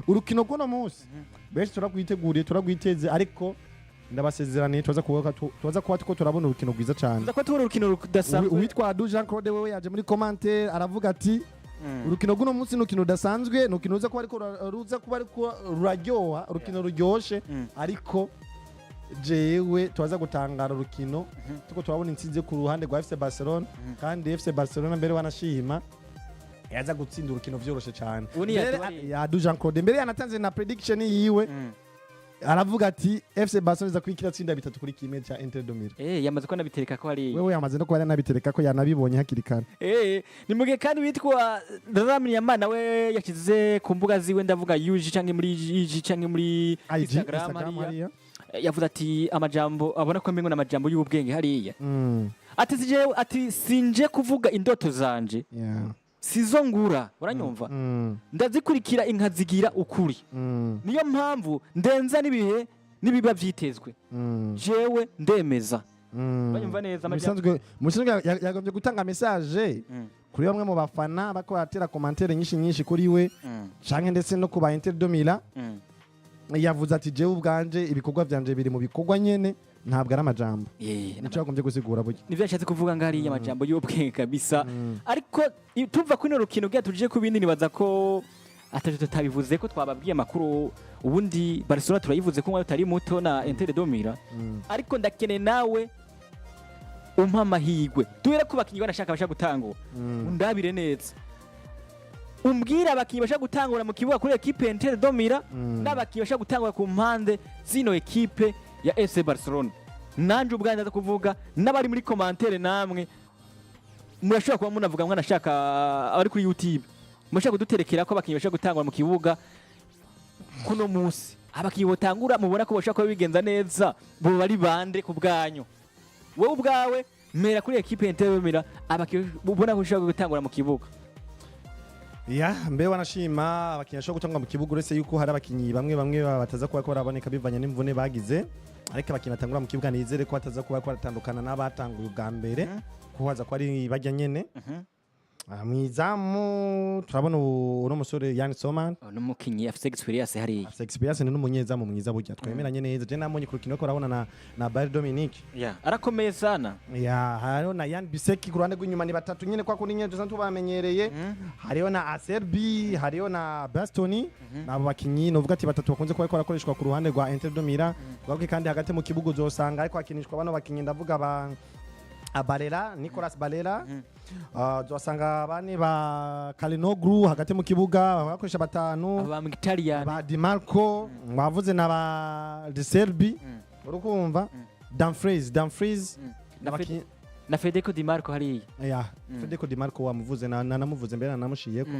Urukino rw'uno munsi benshi turagwiteguriye, turagwiteze, ariko ndabasezeraniye tuza kuba tuko turabona urukino rwiza cyane. Tuza kuba tubona urukino rudasanzwe. Uwitwa Adu Jean Claude wewe yaje muri commentaire aravuga ati: "Urukino rw'uno munsi ni urukino rudasanzwe, ni urukino ruza kuba ariko ruraryoha, urukino ruryoshe." Ariko jewe tubaza gutangara urukino tuko turabona intsinzi yo ku ruhande rwa FC Barcelona, kandi FC Barcelona mbere wanashima yaza gutsinda urukino vyoroshe cyane. Uwo ni Mbere- Adu ari- Ya Adu Jean Claude mbere yanatanze na prediction yiwe, aravuga ati FC Barcelona iza kwikira tsinda 3-1 cya Inter de Milan. Yamaze ko anabitereka ko hari Wewe yamaze no kuba yanabitereka ko yanabibonye hakiri kare. Ni mugihe kandi witwa Lamine Yamal nawe yashyize ku mbuga ziwe, ndavuga UG canke muri IG canke muri IG, Instagram, Instagram hariya. Hariya. Yavuze ati amajambo abona ko mbengo n'amajambo y'ubwenge hariya. Ati sije, ati sinje kuvuga indoto zanje, sizo ngura, uranyumva? Ndazikurikira inkazigira ukuri. Niyo mpamvu ndenza n'ibihe n'ibiba vyitezwe. Jewe ndemeza. Uranyumva neza Mu bisanzwe yagombye gutanga message kuri bamwe mu bafana bako baratera commentaire nyinshi nyinshi kuri we canke ndetse no ku ba Inter de Milan. Yavuze ati: "Jewe ubwanje ibikorwa vyanje biri mu bikorwa nyene, ntabwo ari amajambo." Nico yagombye gusigura burya. Nivyo yashatse kuvuga ngo hariya amajambo y'ubwenge kabisa. Ariko tuva kuri ino rukino kugira tuje ku bindi, nibaza ko ataje tutabivuze ko twababwiye amakuru. Ubundi Barcelona turayivuze ko umwanya utari muto na Inter de Milan. Ariko ndakeneye nawe umpa amahirwe duhere ku bakinyi banashaka bashaka gutangura. Undabire neza, umbwire abakinyi bashaka gutangura mu kibuga kuri ekipe ya Inter de Milan n'abakinyi bashaka gutangura ku mpande zino ekipe ya FC Barcelona. Nanje ubwanjye ndaza kuvuga n'abari muri commentaire, namwe murashobora kuba munavuga mwanashaka, abari kuri YouTube murashobora kuduterekera ko abakinyi bashaka gutangura mu kibuga kuno munsi, abakinyi botangura mubona ko bashobora kuba bigenza neza bo bari bande ku bwanyu? Wowe ubwawe mera kuri ekipe ya Inter de Milan, abakinyi ubona ko bashobora gutangura mu kibuga. Ya mbe wanashima abakinyi bashobora gutangwa mu kibuga, uretse yuko hari abakinyi bamwe bamwe bataza kuba ko baraboneka bivanye n'imvune bagize, ariko abakinyi batangura mu kibuga nizere ko bataza kuba ko baratandukana n'abatanguye ubwa mbere, ko haza ko ari bajya nyene. Mw'izamu turabona uno musore Yann Sommer. N'umukinyi afise experience hariya. Afise experience, ni n'umunyezamu mwiza burya, twemeranye neza. Je namonye ku rukino ko urabona na Bayern Dominique. Arakomeye sana. Ya, hariho na Yann Biseki ku ruhande rw'inyuma, ni batatu nyene kwa kundi nyene dusanzwe tubamenyereye. Hariho na Acerbi, hariho na Bastoni. Nabo bakinyi novuga ati batatu bakunze kuba bariko barakoreshwa ku ruhande rwa Inter de Milan. Twavuge kandi hagati mu kibuga uzosanga ariko hakinishwa bano bakinyi, ndavuga ba Barella, Nicolas Barella. Uzosanga bane ba Calhanoglu hagati mu kibuga bakoresha batanu. Aba Mkhitaryan. Ba Di Marco mwavuze na ba De Serbi, urukumva Dumfries. Na Federico Di Marco hariya. Ya, Federico Di Marco wamuvuze na namuvuze mbere namushiyeko.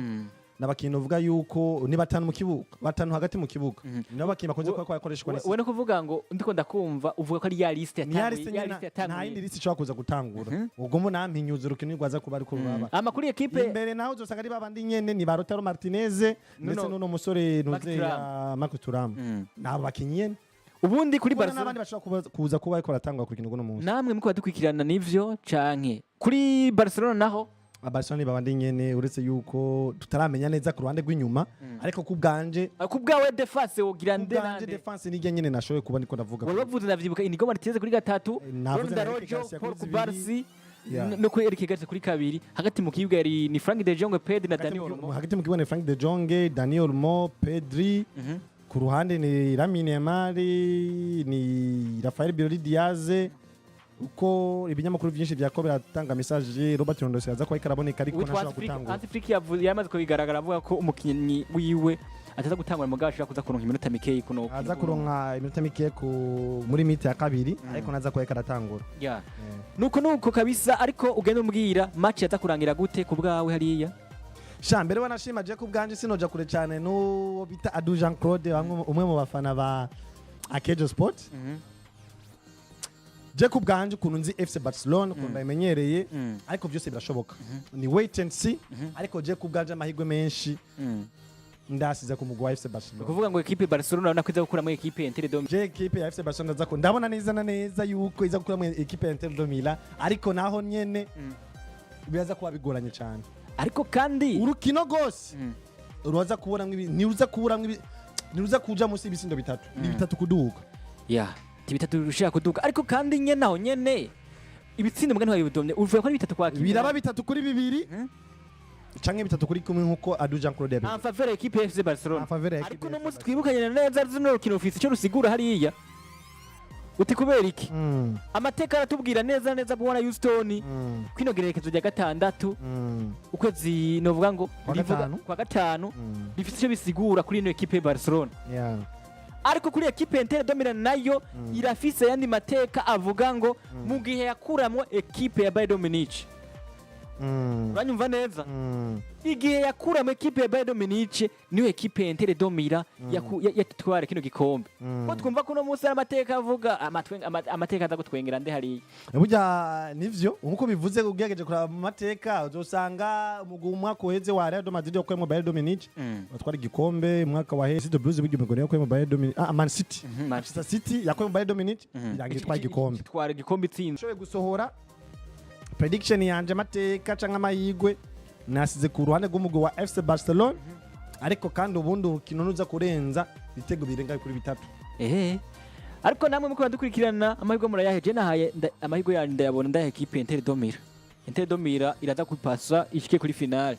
N'abakinyi uvuga yuko ni batanu mu kibuga, batanu hagati mu kibuga, nabo bakinyi bakunze kuba bakoreshwa. We no kuvuga ngo ndiko ndakumva uvuga ko ari ya liste Ni ya yatanguye. liste Ya nyene, liste nta yindi yatanguye. liste ishobora kuza gutangura ubwo mo nampinyuza urukino rwaza kuba ariko ruraba. Ama kuri ekipe Imbere naho uzosanga ari babandi nyene, ni ba Lautaro Martinez ndetse n'uno musore Marc nuze ya Marc Thuram. Nabo bakinyi nyene. Ubundi kuri Ubona Barcelona n'abandi bashobora kuza kuba ariko baratangwa ku rukino rw'uno munsi. Namwe muko badukurikirana nivyo canke kuri Barcelona naho? Barcelona ni babandi nyene, uretse yuko tutaramenya neza ku ruhande rw'inyuma, ariko ku bwanje Ku bwawe défense wogira ku nde bwanje nande? Défense nijya nyene nashoboye kuba ndiko ndavuga. Wari wavuze, ndavyibuka, Inigo Martinez kuri gatatu, Navuze Ronald na Eric Araujo, Garcia Paul kuri zibiri. Kubarsi no kuri Eric Garcia kuri kabiri, hagati mu kibuga yari ni Frank de Jong, Pedri na Hagati Dani mu Olmo. Hagati mu kibuga ni Frank de Jong, Dani Olmo, Pedri. Ku ruhande ni Lamine Yamal, ni Rafael Birori Diaz. Uko ibinyamakuru byinshi byako biratanga message, Robert Lewandowski aza kuba ariko araboneka, ariko Uwitwa ntashobora gutangura. Hansi Flick yamaze kubigaragara avuga ko umukinnyi wiwe ataza gutangura, mugabo ashobora kuza kuronka iminota mikeyi kuno. Aza kuronka iminota mike ku muri mi-temps ya kabiri, ariko naza kuba ariko aratangura. Nuko kabisa, ariko ugenda umbwira match yaza kurangira gute ku bwawe hariya? Sha mbere wanashima je ku bwanje sinoja kure cyane n'uwo bita Adu Jean Claude, umwe mu bafana ba Akejo Sport. Je ku bwanje ukuntu nzi FC Barcelona, ukuntu ndayimenyereye, ariko byose birashoboka, ni wait and see, ariko je ku bwanje amahirwe menshi Ndasize ku mugwi wa FC Barcelona. Ukuvuga ngo ekipe Barcelona urabona ko iza gukuramo ekipe Inter de Milan. Je ekipe ya FC Barcelona ndaza ko ndabona neza na neza yuko iza gukuramo ekipe ya Inter de Milan, ariko naho nyene biraza kuba bigoranye cyane. Ariko kandi Urukino rwose uraza kuburamwo ibi, ntiruza kuburamwo ibi, ntiruza kuja munsi y'ibisindo bitatu, ni bitatu kuduga. Ya, ti bitatu rushaka kuduga, ariko kandi nyene aho nyene ibitsindo mugani wabidomye, uvuga ko ari bitatu kwa kimwe. Biraba 3-2 canke 3-1 nkuko Adu Jean Claude yabivuze. En faveur ya ekipe ya FC Barcelona. En faveur ya Ariko ekipe no ya munsi FC. twibukanye neza runo rukino rufise icyo rusigura hariya, uti kubera iki? Amateka aratubwira neza neza, bwana Houston, kwino gerekezo rya gatandatu ukwezi novuga ngo Kwa gatanu. Kwa gatanu bifite icyo bisigura kuri ino ekipe ya Barcelona. Ariko kuri ekipe ya Inter de Milan nayo irafise ayandi mateka avuga ngo mu gihe yakuramwo ekipe ya Bayern Munich, uranyumva neza? Igihe yakuramo ekipe ya Bayern Munich niyo ekipe ya Inter de Milan yatwara kino gikombe. Ko twumva ko uno munsi ari amateka avuga amateka aza gutwengera nde hariya? Burya nivyo nkuko bivuze, ugerageje kuraba mu mateka uzosanga umugwi umwaka uheze wa Real Madrid wakuyemo Bayern Munich batwara igikombe, umwaka wa heze Blues burya umugwi yakuyemo Bayern Munich, ah, Man City, Manchester City yakuyemo Bayern Munich irangira itwaye igikombe. Itwara igikombe itsinze. Nshoboye gusohora prediction yanje, amateka canke amahigwe nasize ku ruhande rw'umugwi wa FC Barcelona, ariko kandi ubundi urukino nuza kurenza ibitego birenga kuri bitatu. Ehe, ariko namwe muko dukurikirana, amahirwe murayahe? Je nahaye amahirwe yanyu ndayabona, ndayaha ekipe ya Inter de Milan. Inter de Milan iraza kupasa ishike kuri finale,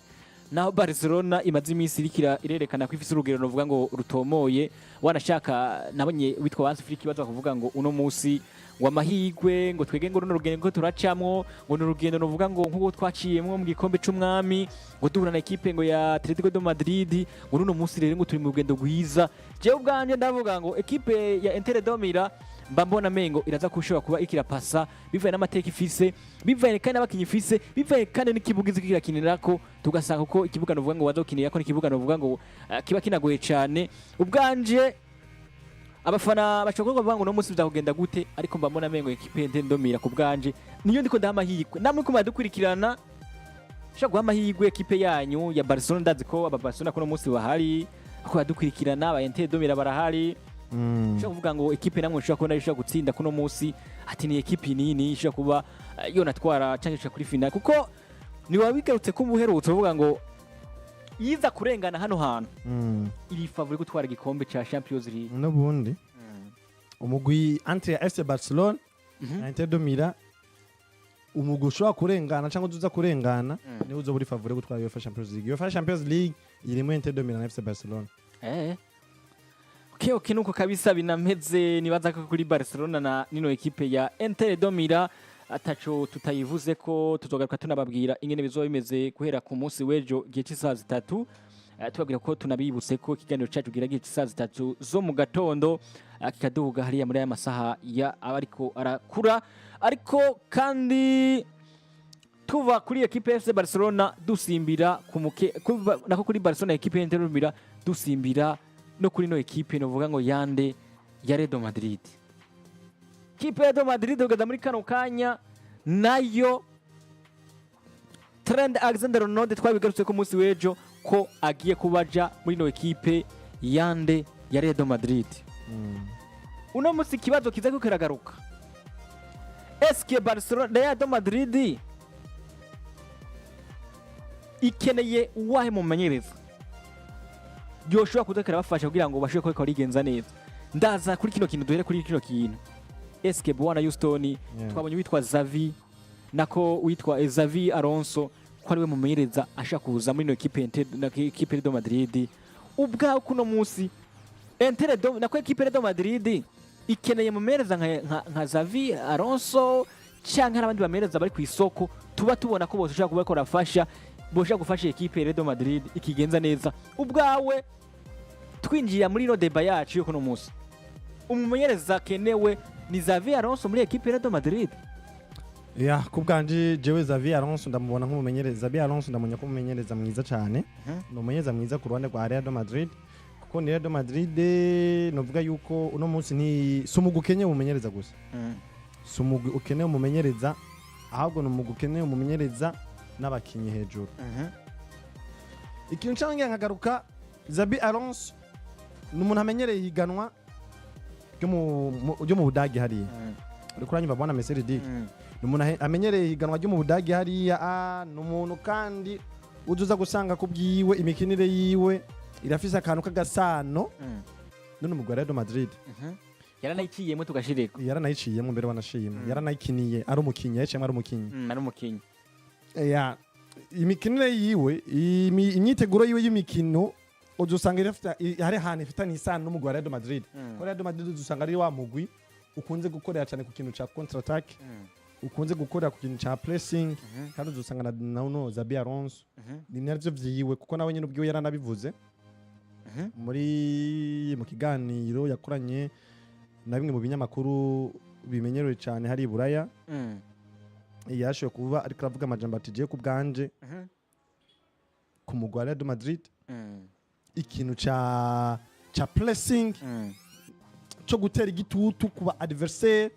naho Barcelona imaze iminsi irikira irerekana ko ifise urugero novuga ngo rutomoye. Wanashaka nabonye witwa Hansi Flick baza kuvuga ngo uno munsi ngo amahirwe ngo twege ngo runo rugendo ko turacamwo ngo ni urugendo novuga ngo nk'uko twaciyemwo mu gikombe c'umwami ngo duhura na ekipe ngo ya Atletico de Madrid, ngo nuno munsi rero ngo turi mu rugendo rwiza. Jewe ubwanje ndavuga ngo ekipe ya Inter de Milan mba mbona mengo iraza kushobora kuba ikirapasa bivaye n'amateka ifise, bivaye kandi n'abakinyi ifise, bivaye kandi n'ikibuga izi kirakinirako, tugasanga ko ikibuga novuga ngo bazokinirako n'ikibuga novuga ngo kiba kinagoye cane. Ubwanje abafana bashobora kuvuga ngo uno munsi bizakugenda gute, ariko mba mbona mengo ekipe ya Inter de Milan ku bwanje niyo ndiko ndaha amahirwe. Namwe ko muradukurikirana, ushobora guha amahirwe ekipe yanyu ya Barcelona. Ndazi ko aba Barcelona kuno munsi bahari ko badukurikirana, aba Inter de Milan barahari. Ushobora kuvuga ngo ekipe namwe ushobora kubona ishobora gutsinda kuno munsi, ati ni ekipe nini ishobora kuba yonatwara cyangwa ishobora kuri finale, kuko niba bigarutse ko ubuherutse uvuga ngo yiza kurengana hano hantu iri favori gutwara igikombe ca Champions League. N'ubundi umugwi entre ya FC Barcelona na Inter de Milan, umugwi ushobora kurengana cyangwa uza kurengana niwe uzoba uri favori gutwara UEFA Champions League. UEFA Champions League irimo Inter de Milan na FC Barcelona. Okay, nuko kabisa binameze. Nibaza ko kuri Barcelona na nino ekipe ya Inter de Milan ataco tutayivuze, ko tuzogaruka tunababwira ingene bizoba bimeze guhera ku munsi w'ejo gihe cy'isaha 3. Tubabwira ko tunabibutse ko ikiganiro cyacu gira gihe cy'isaha 3 zo mu gatondo, kikaduga hariya muri aya masaha ya aba ariko arakura. Ariko kandi tuva kuri ekipe FC Barcelona dusimbira ku muke nako kuri Barcelona, ekipe ya Inter de Milan, dusimbira no kuri no ekipe novuga ngo yande ya Real Madrid. Kipe ya Real Madrid kugeza muri kano kanya nayo Trent Alexander-Arnold twabigarutse ko munsi w'ejo ko agiye kubaja muri no ekipe yande ya Real Madrid. Uno munsi ikibazo kiza ko kiragaruka: eske Barcelona, Real Madrid ikeneye uwahe mumenyereza yoshobora kuza kirabafasha kugira ngo bashobore kuba barigenza neza? Ndaza kuri kino kintu, duhere kuri kino kintu. Eske bwana Houston, twabonye witwa Xavi, nako witwa Xavi Alonso ko ariwe mumenyereza ashaka kuza muri ino ekipe na ekipe de Madrid, ubwawe kuno munsi Inter de nako ekipe de Madrid ikeneye mumenyereza nka Xavi Alonso canke n'abandi bamenyereza bari ku isoko tuba tubona ko bose ushobora kuba bariko barafasha, boshobora gufasha ekipe ya Real Madrid ikigenza neza? Ubwawe twinjira muri ino débat yacu yo kuno munsi, umumenyereza akenewe ni Xavi Alonso muri ekipe ya Real Madrid? Ya, ku bwanje jewe Xavi Alonso ndamubona nk'umumenyereza, Xavi Alonso ndamubona nk'umumenyereza mwiza cyane. Ni umumenyereza mwiza ku ruhande rwa Real Madrid, kuko ni Real Madrid novuga yuko uno munsi ni si umugwi ukeneye umumenyereza gusa, si umugwi ukeneye umumenyereza, ahubwo ni umugwi ukeneye umumenyereza n'abakinyi hejuru. Ikintu cyangwa nkagaruka Xabi Alonso ni umuntu amenyereye ihiganwa ryo mu Budage hariya. Uriko uranyumva, bwana Meseri Dick? Ni umuntu amenyereye ihiganwa ryo mu Budage hariya. Ni umuntu kandi uza gusanga ku bwiwe imikinire yiwe irafise akantu k'agasano none umugwi wa Real Madrid. Yaranayiciyemo, tugashireko. Yaranayiciyemo mbere, wanashima. Yaranayikiniye ari umukinyi, yayiciyemo ari umukinyi. Ari umukinyi. Ya, imikinire yiwe, imyiteguro yiwe y'imikino, uzusanga hari ahantu ifitanye isano n'umugwi wa Real Madrid. Ko Real Madrid uzusanga ari wa mugwi ukunze gukorera cyane ku kintu ca contre attaque, ukunze gukorera ku kintu ca pressing, kandi uzusanga na uno Xabi Alonso ni navyo vyiwe, kuko nawe nyine ubwiwe yaranabivuze mu kiganiro yakoranye na bimwe mu binyamakuru bimenyerewe cyane hari i Buraya. Yashoboye kuba ariko aravuga amajambo ati: "Jewe ku bwanje, ku mugwi wa Real Madrid, ikintu ca pressing, cyo gutera igitutu ku ba adversaire,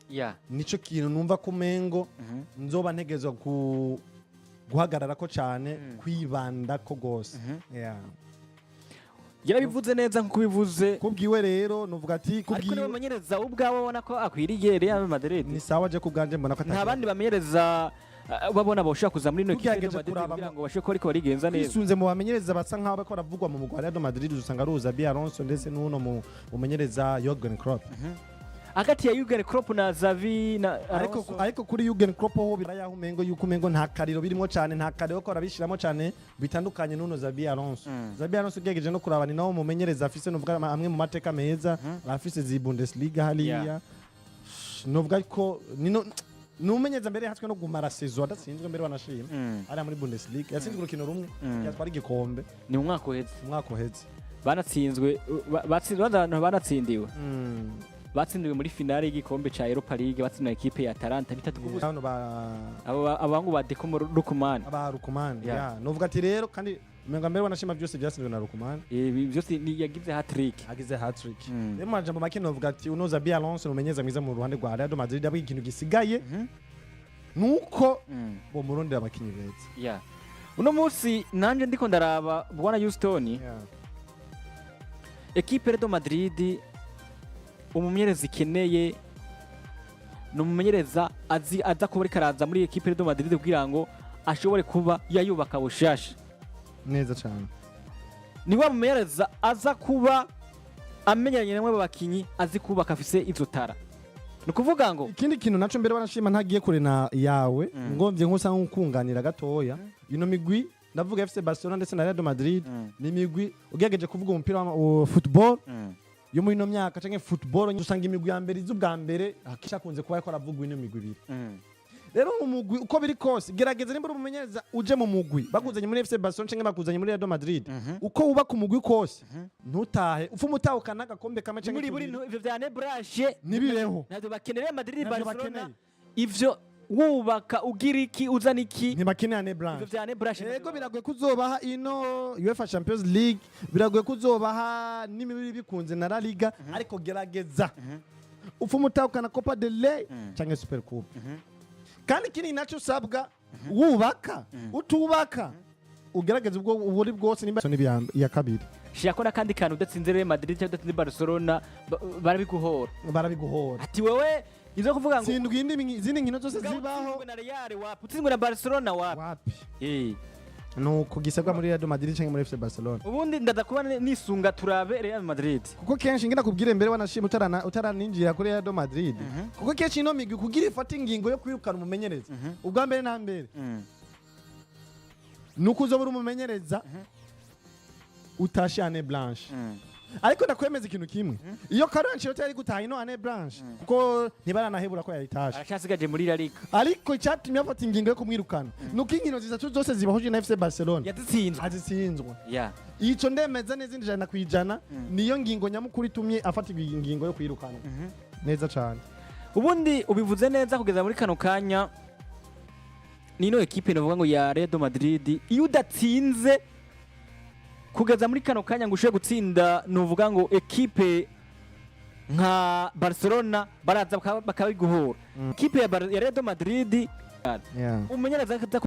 nico kintu numva ko umengo nzoba ntegerezwa ku guhagarara ko cyane, kwibanda ko gose." Yeah. Yarabivuze neza nkuko ubivuze. Kubwiwe rero nuvuga ati Ariko niwe kubwiwe bamenyereza ubwawe ubona ko akwiriye Real Madrid? Ni sawa, je kubwanje mbona ko Nta bandi bamenyereza babona boshobora kuza muri ino ekipe ya Real Tugerageje Madrid kuraba kugira ngo bashobore kuba ariko barigenza neza? Twisunze mu bamenyereza basa nkaho bariko baravugwa mu mugwi wa Real Madrid, usanga ari Xabi Alonso ndetse n'uno mumenyereza Jurgen Klopp. Hagati ya Jurgen Klopp na Xavi na Ariko Alonso. Ariko kuri Jurgen Klopp ho birayaho umengo yuko umengo nta kariro birimo cyane, nta kariro ko barabishiramo cyane bitandukanye n'uno Xabi Alonso. Xabi Alonso ugerageje no kuraba, ni nawo mumenyereza afise nuvuga amwe mu mateka meza, afise zi Bundesliga hariya. Nuvuga ko nino numenyereza mbere hatswe no gumara saison adatsinzwe mbere, wanashima. Hariya muri Bundesliga yatsinzwe urukino rumwe, yatwara igikombe. Ni mu mwaka uheze. Umwaka uheze. Banatsinzwe, batsinzwe, banatsindiwe, batsindiwe muri finale y'igikombe ca Europa League, batsindiwe ekipe ya Atalanta 3-0. Hano ba Abo abahungu ba Deco Lookman. Aba Lookman. Yeah. Ya, nuvuga ati rero kandi umenga mbere wanashima byose byatsinzwe na Lookman. Ibi byose ni yagize hat-trick. Agize hat-trick. Rero mu majambo make novuga ati uno Xabi Alonso numenyeza mwiza mu ruhande rwa Real Madrid. Abo ikintu gisigaye nuko bomurondera abakinyi beza. Yeah. Uno munsi nanje ndiko ndaraba, bwana Houston, ekipe Real Madrid umumenyereza ikeneye ni umumenyereza azi aza kuba ariko araza muri ekipe Real Madrid kugira ngo ashobore kuba yayubaka bushasha. Neza cyane. Ni wa mumenyereza aza kuba amenyeranye namwe bakinyi, azi kubaka, afise izo tara, ni ukuvuga ngo Ikindi kintu naco mbere wanashima, ntagiye kure na yawe, ngomvye nkusa nkukunganira gatoya, ino migwi ndavuga FC Barcelona ndetse na Real Madrid, ni imigwi ugerageje kuvuga umupira wa football yo muri ino myaka canke football, usanga imigwi ya mbere iza ubwa mbere akenshi kuba ariko aravugwa ino migwi ibiri. Rero mu mugwi uko biri kose, gerageza nimba uri umumenyereza uje mu mugwi, bakuzanye muri FC Barcelona canke bakuzanye muri Real Madrid, uko wubaka umugwi kose, ntutahe upfa umutahukana agakombe kamwe canke muri buri tubiri. Ivyo vya Nebrashe Ntibibeho. ntabyo bakeneye Madrid, Ntabyo Barcelona. bakeneye. Ivyo wubaka ugira iki, uzana iki? Ntibakeneye Année Ivyo blanche. vya Nebrashe. Yego, biragoye ko uzobaha ino UEFA Champions League, biragoye ko uzobaha n'imibiri bikunze na La Liga, ariko gerageza upfa umutahukana Copa del Rey canke Super Coupe. Kandi ikindi nacyo usabwa, wubaka utubaka, ugerageze ubwo uburi bwose nimba iya kabiri. Shirako n'akandi kantu: udatsinze Real Madrid cyangwa udatsinze Barcelona, barabiguhora. Barabiguhora. Ati wewe ivyo kuvuga ngo Tsindwa izindi nkino zose zibaho. Utsinzwe na Real wapi, utsinzwe na Barcelona wapi. Wapi. Nuko gisabwa muri Real Madrid canke muri FC Barcelona. Ubundi ndaza kuba nisunga turabe Real Madrid. Kuko kenshi ngira kubwire mbere wanashima utaraninjira kuri Real Madrid, kuko kenshi ino migwi kugira ifate ingingo yo kwirukana umumenyereza, ubwa mbere na mbere nuko uzobura umumenyereza utashe année blanche. Ariko ndakwemeza ikintu kimwe: iyo Carlo Ancelotti yari gutaha ino année blanche, kuko ntibaranahebura ko yayitashe, Aracyasigaje muri La Liga. Ariko icyatumye afata ingingo yo kumwirukana nuko inkino zitatu zose zibahuje na FC Barcelona yazitsinzwe. Azitsinzwe. Ico ndemeza n'izindi 100%, niyo ngingo nyamukuru itumye afatirwa iyi ngingo yo kwirukana. Neza cane. Ubundi ubivuze neza. Kugeza muri kano kanya nino ekipe navuga ngo ya Real Madrid, iyo udatsinze kugeza muri kano kanya ngo ushobore gutsinda, nuvuga ngo ekipe nka Barcelona baraza bakabiguhura. Ekipe ya Real Madrid, umumenyereza aza.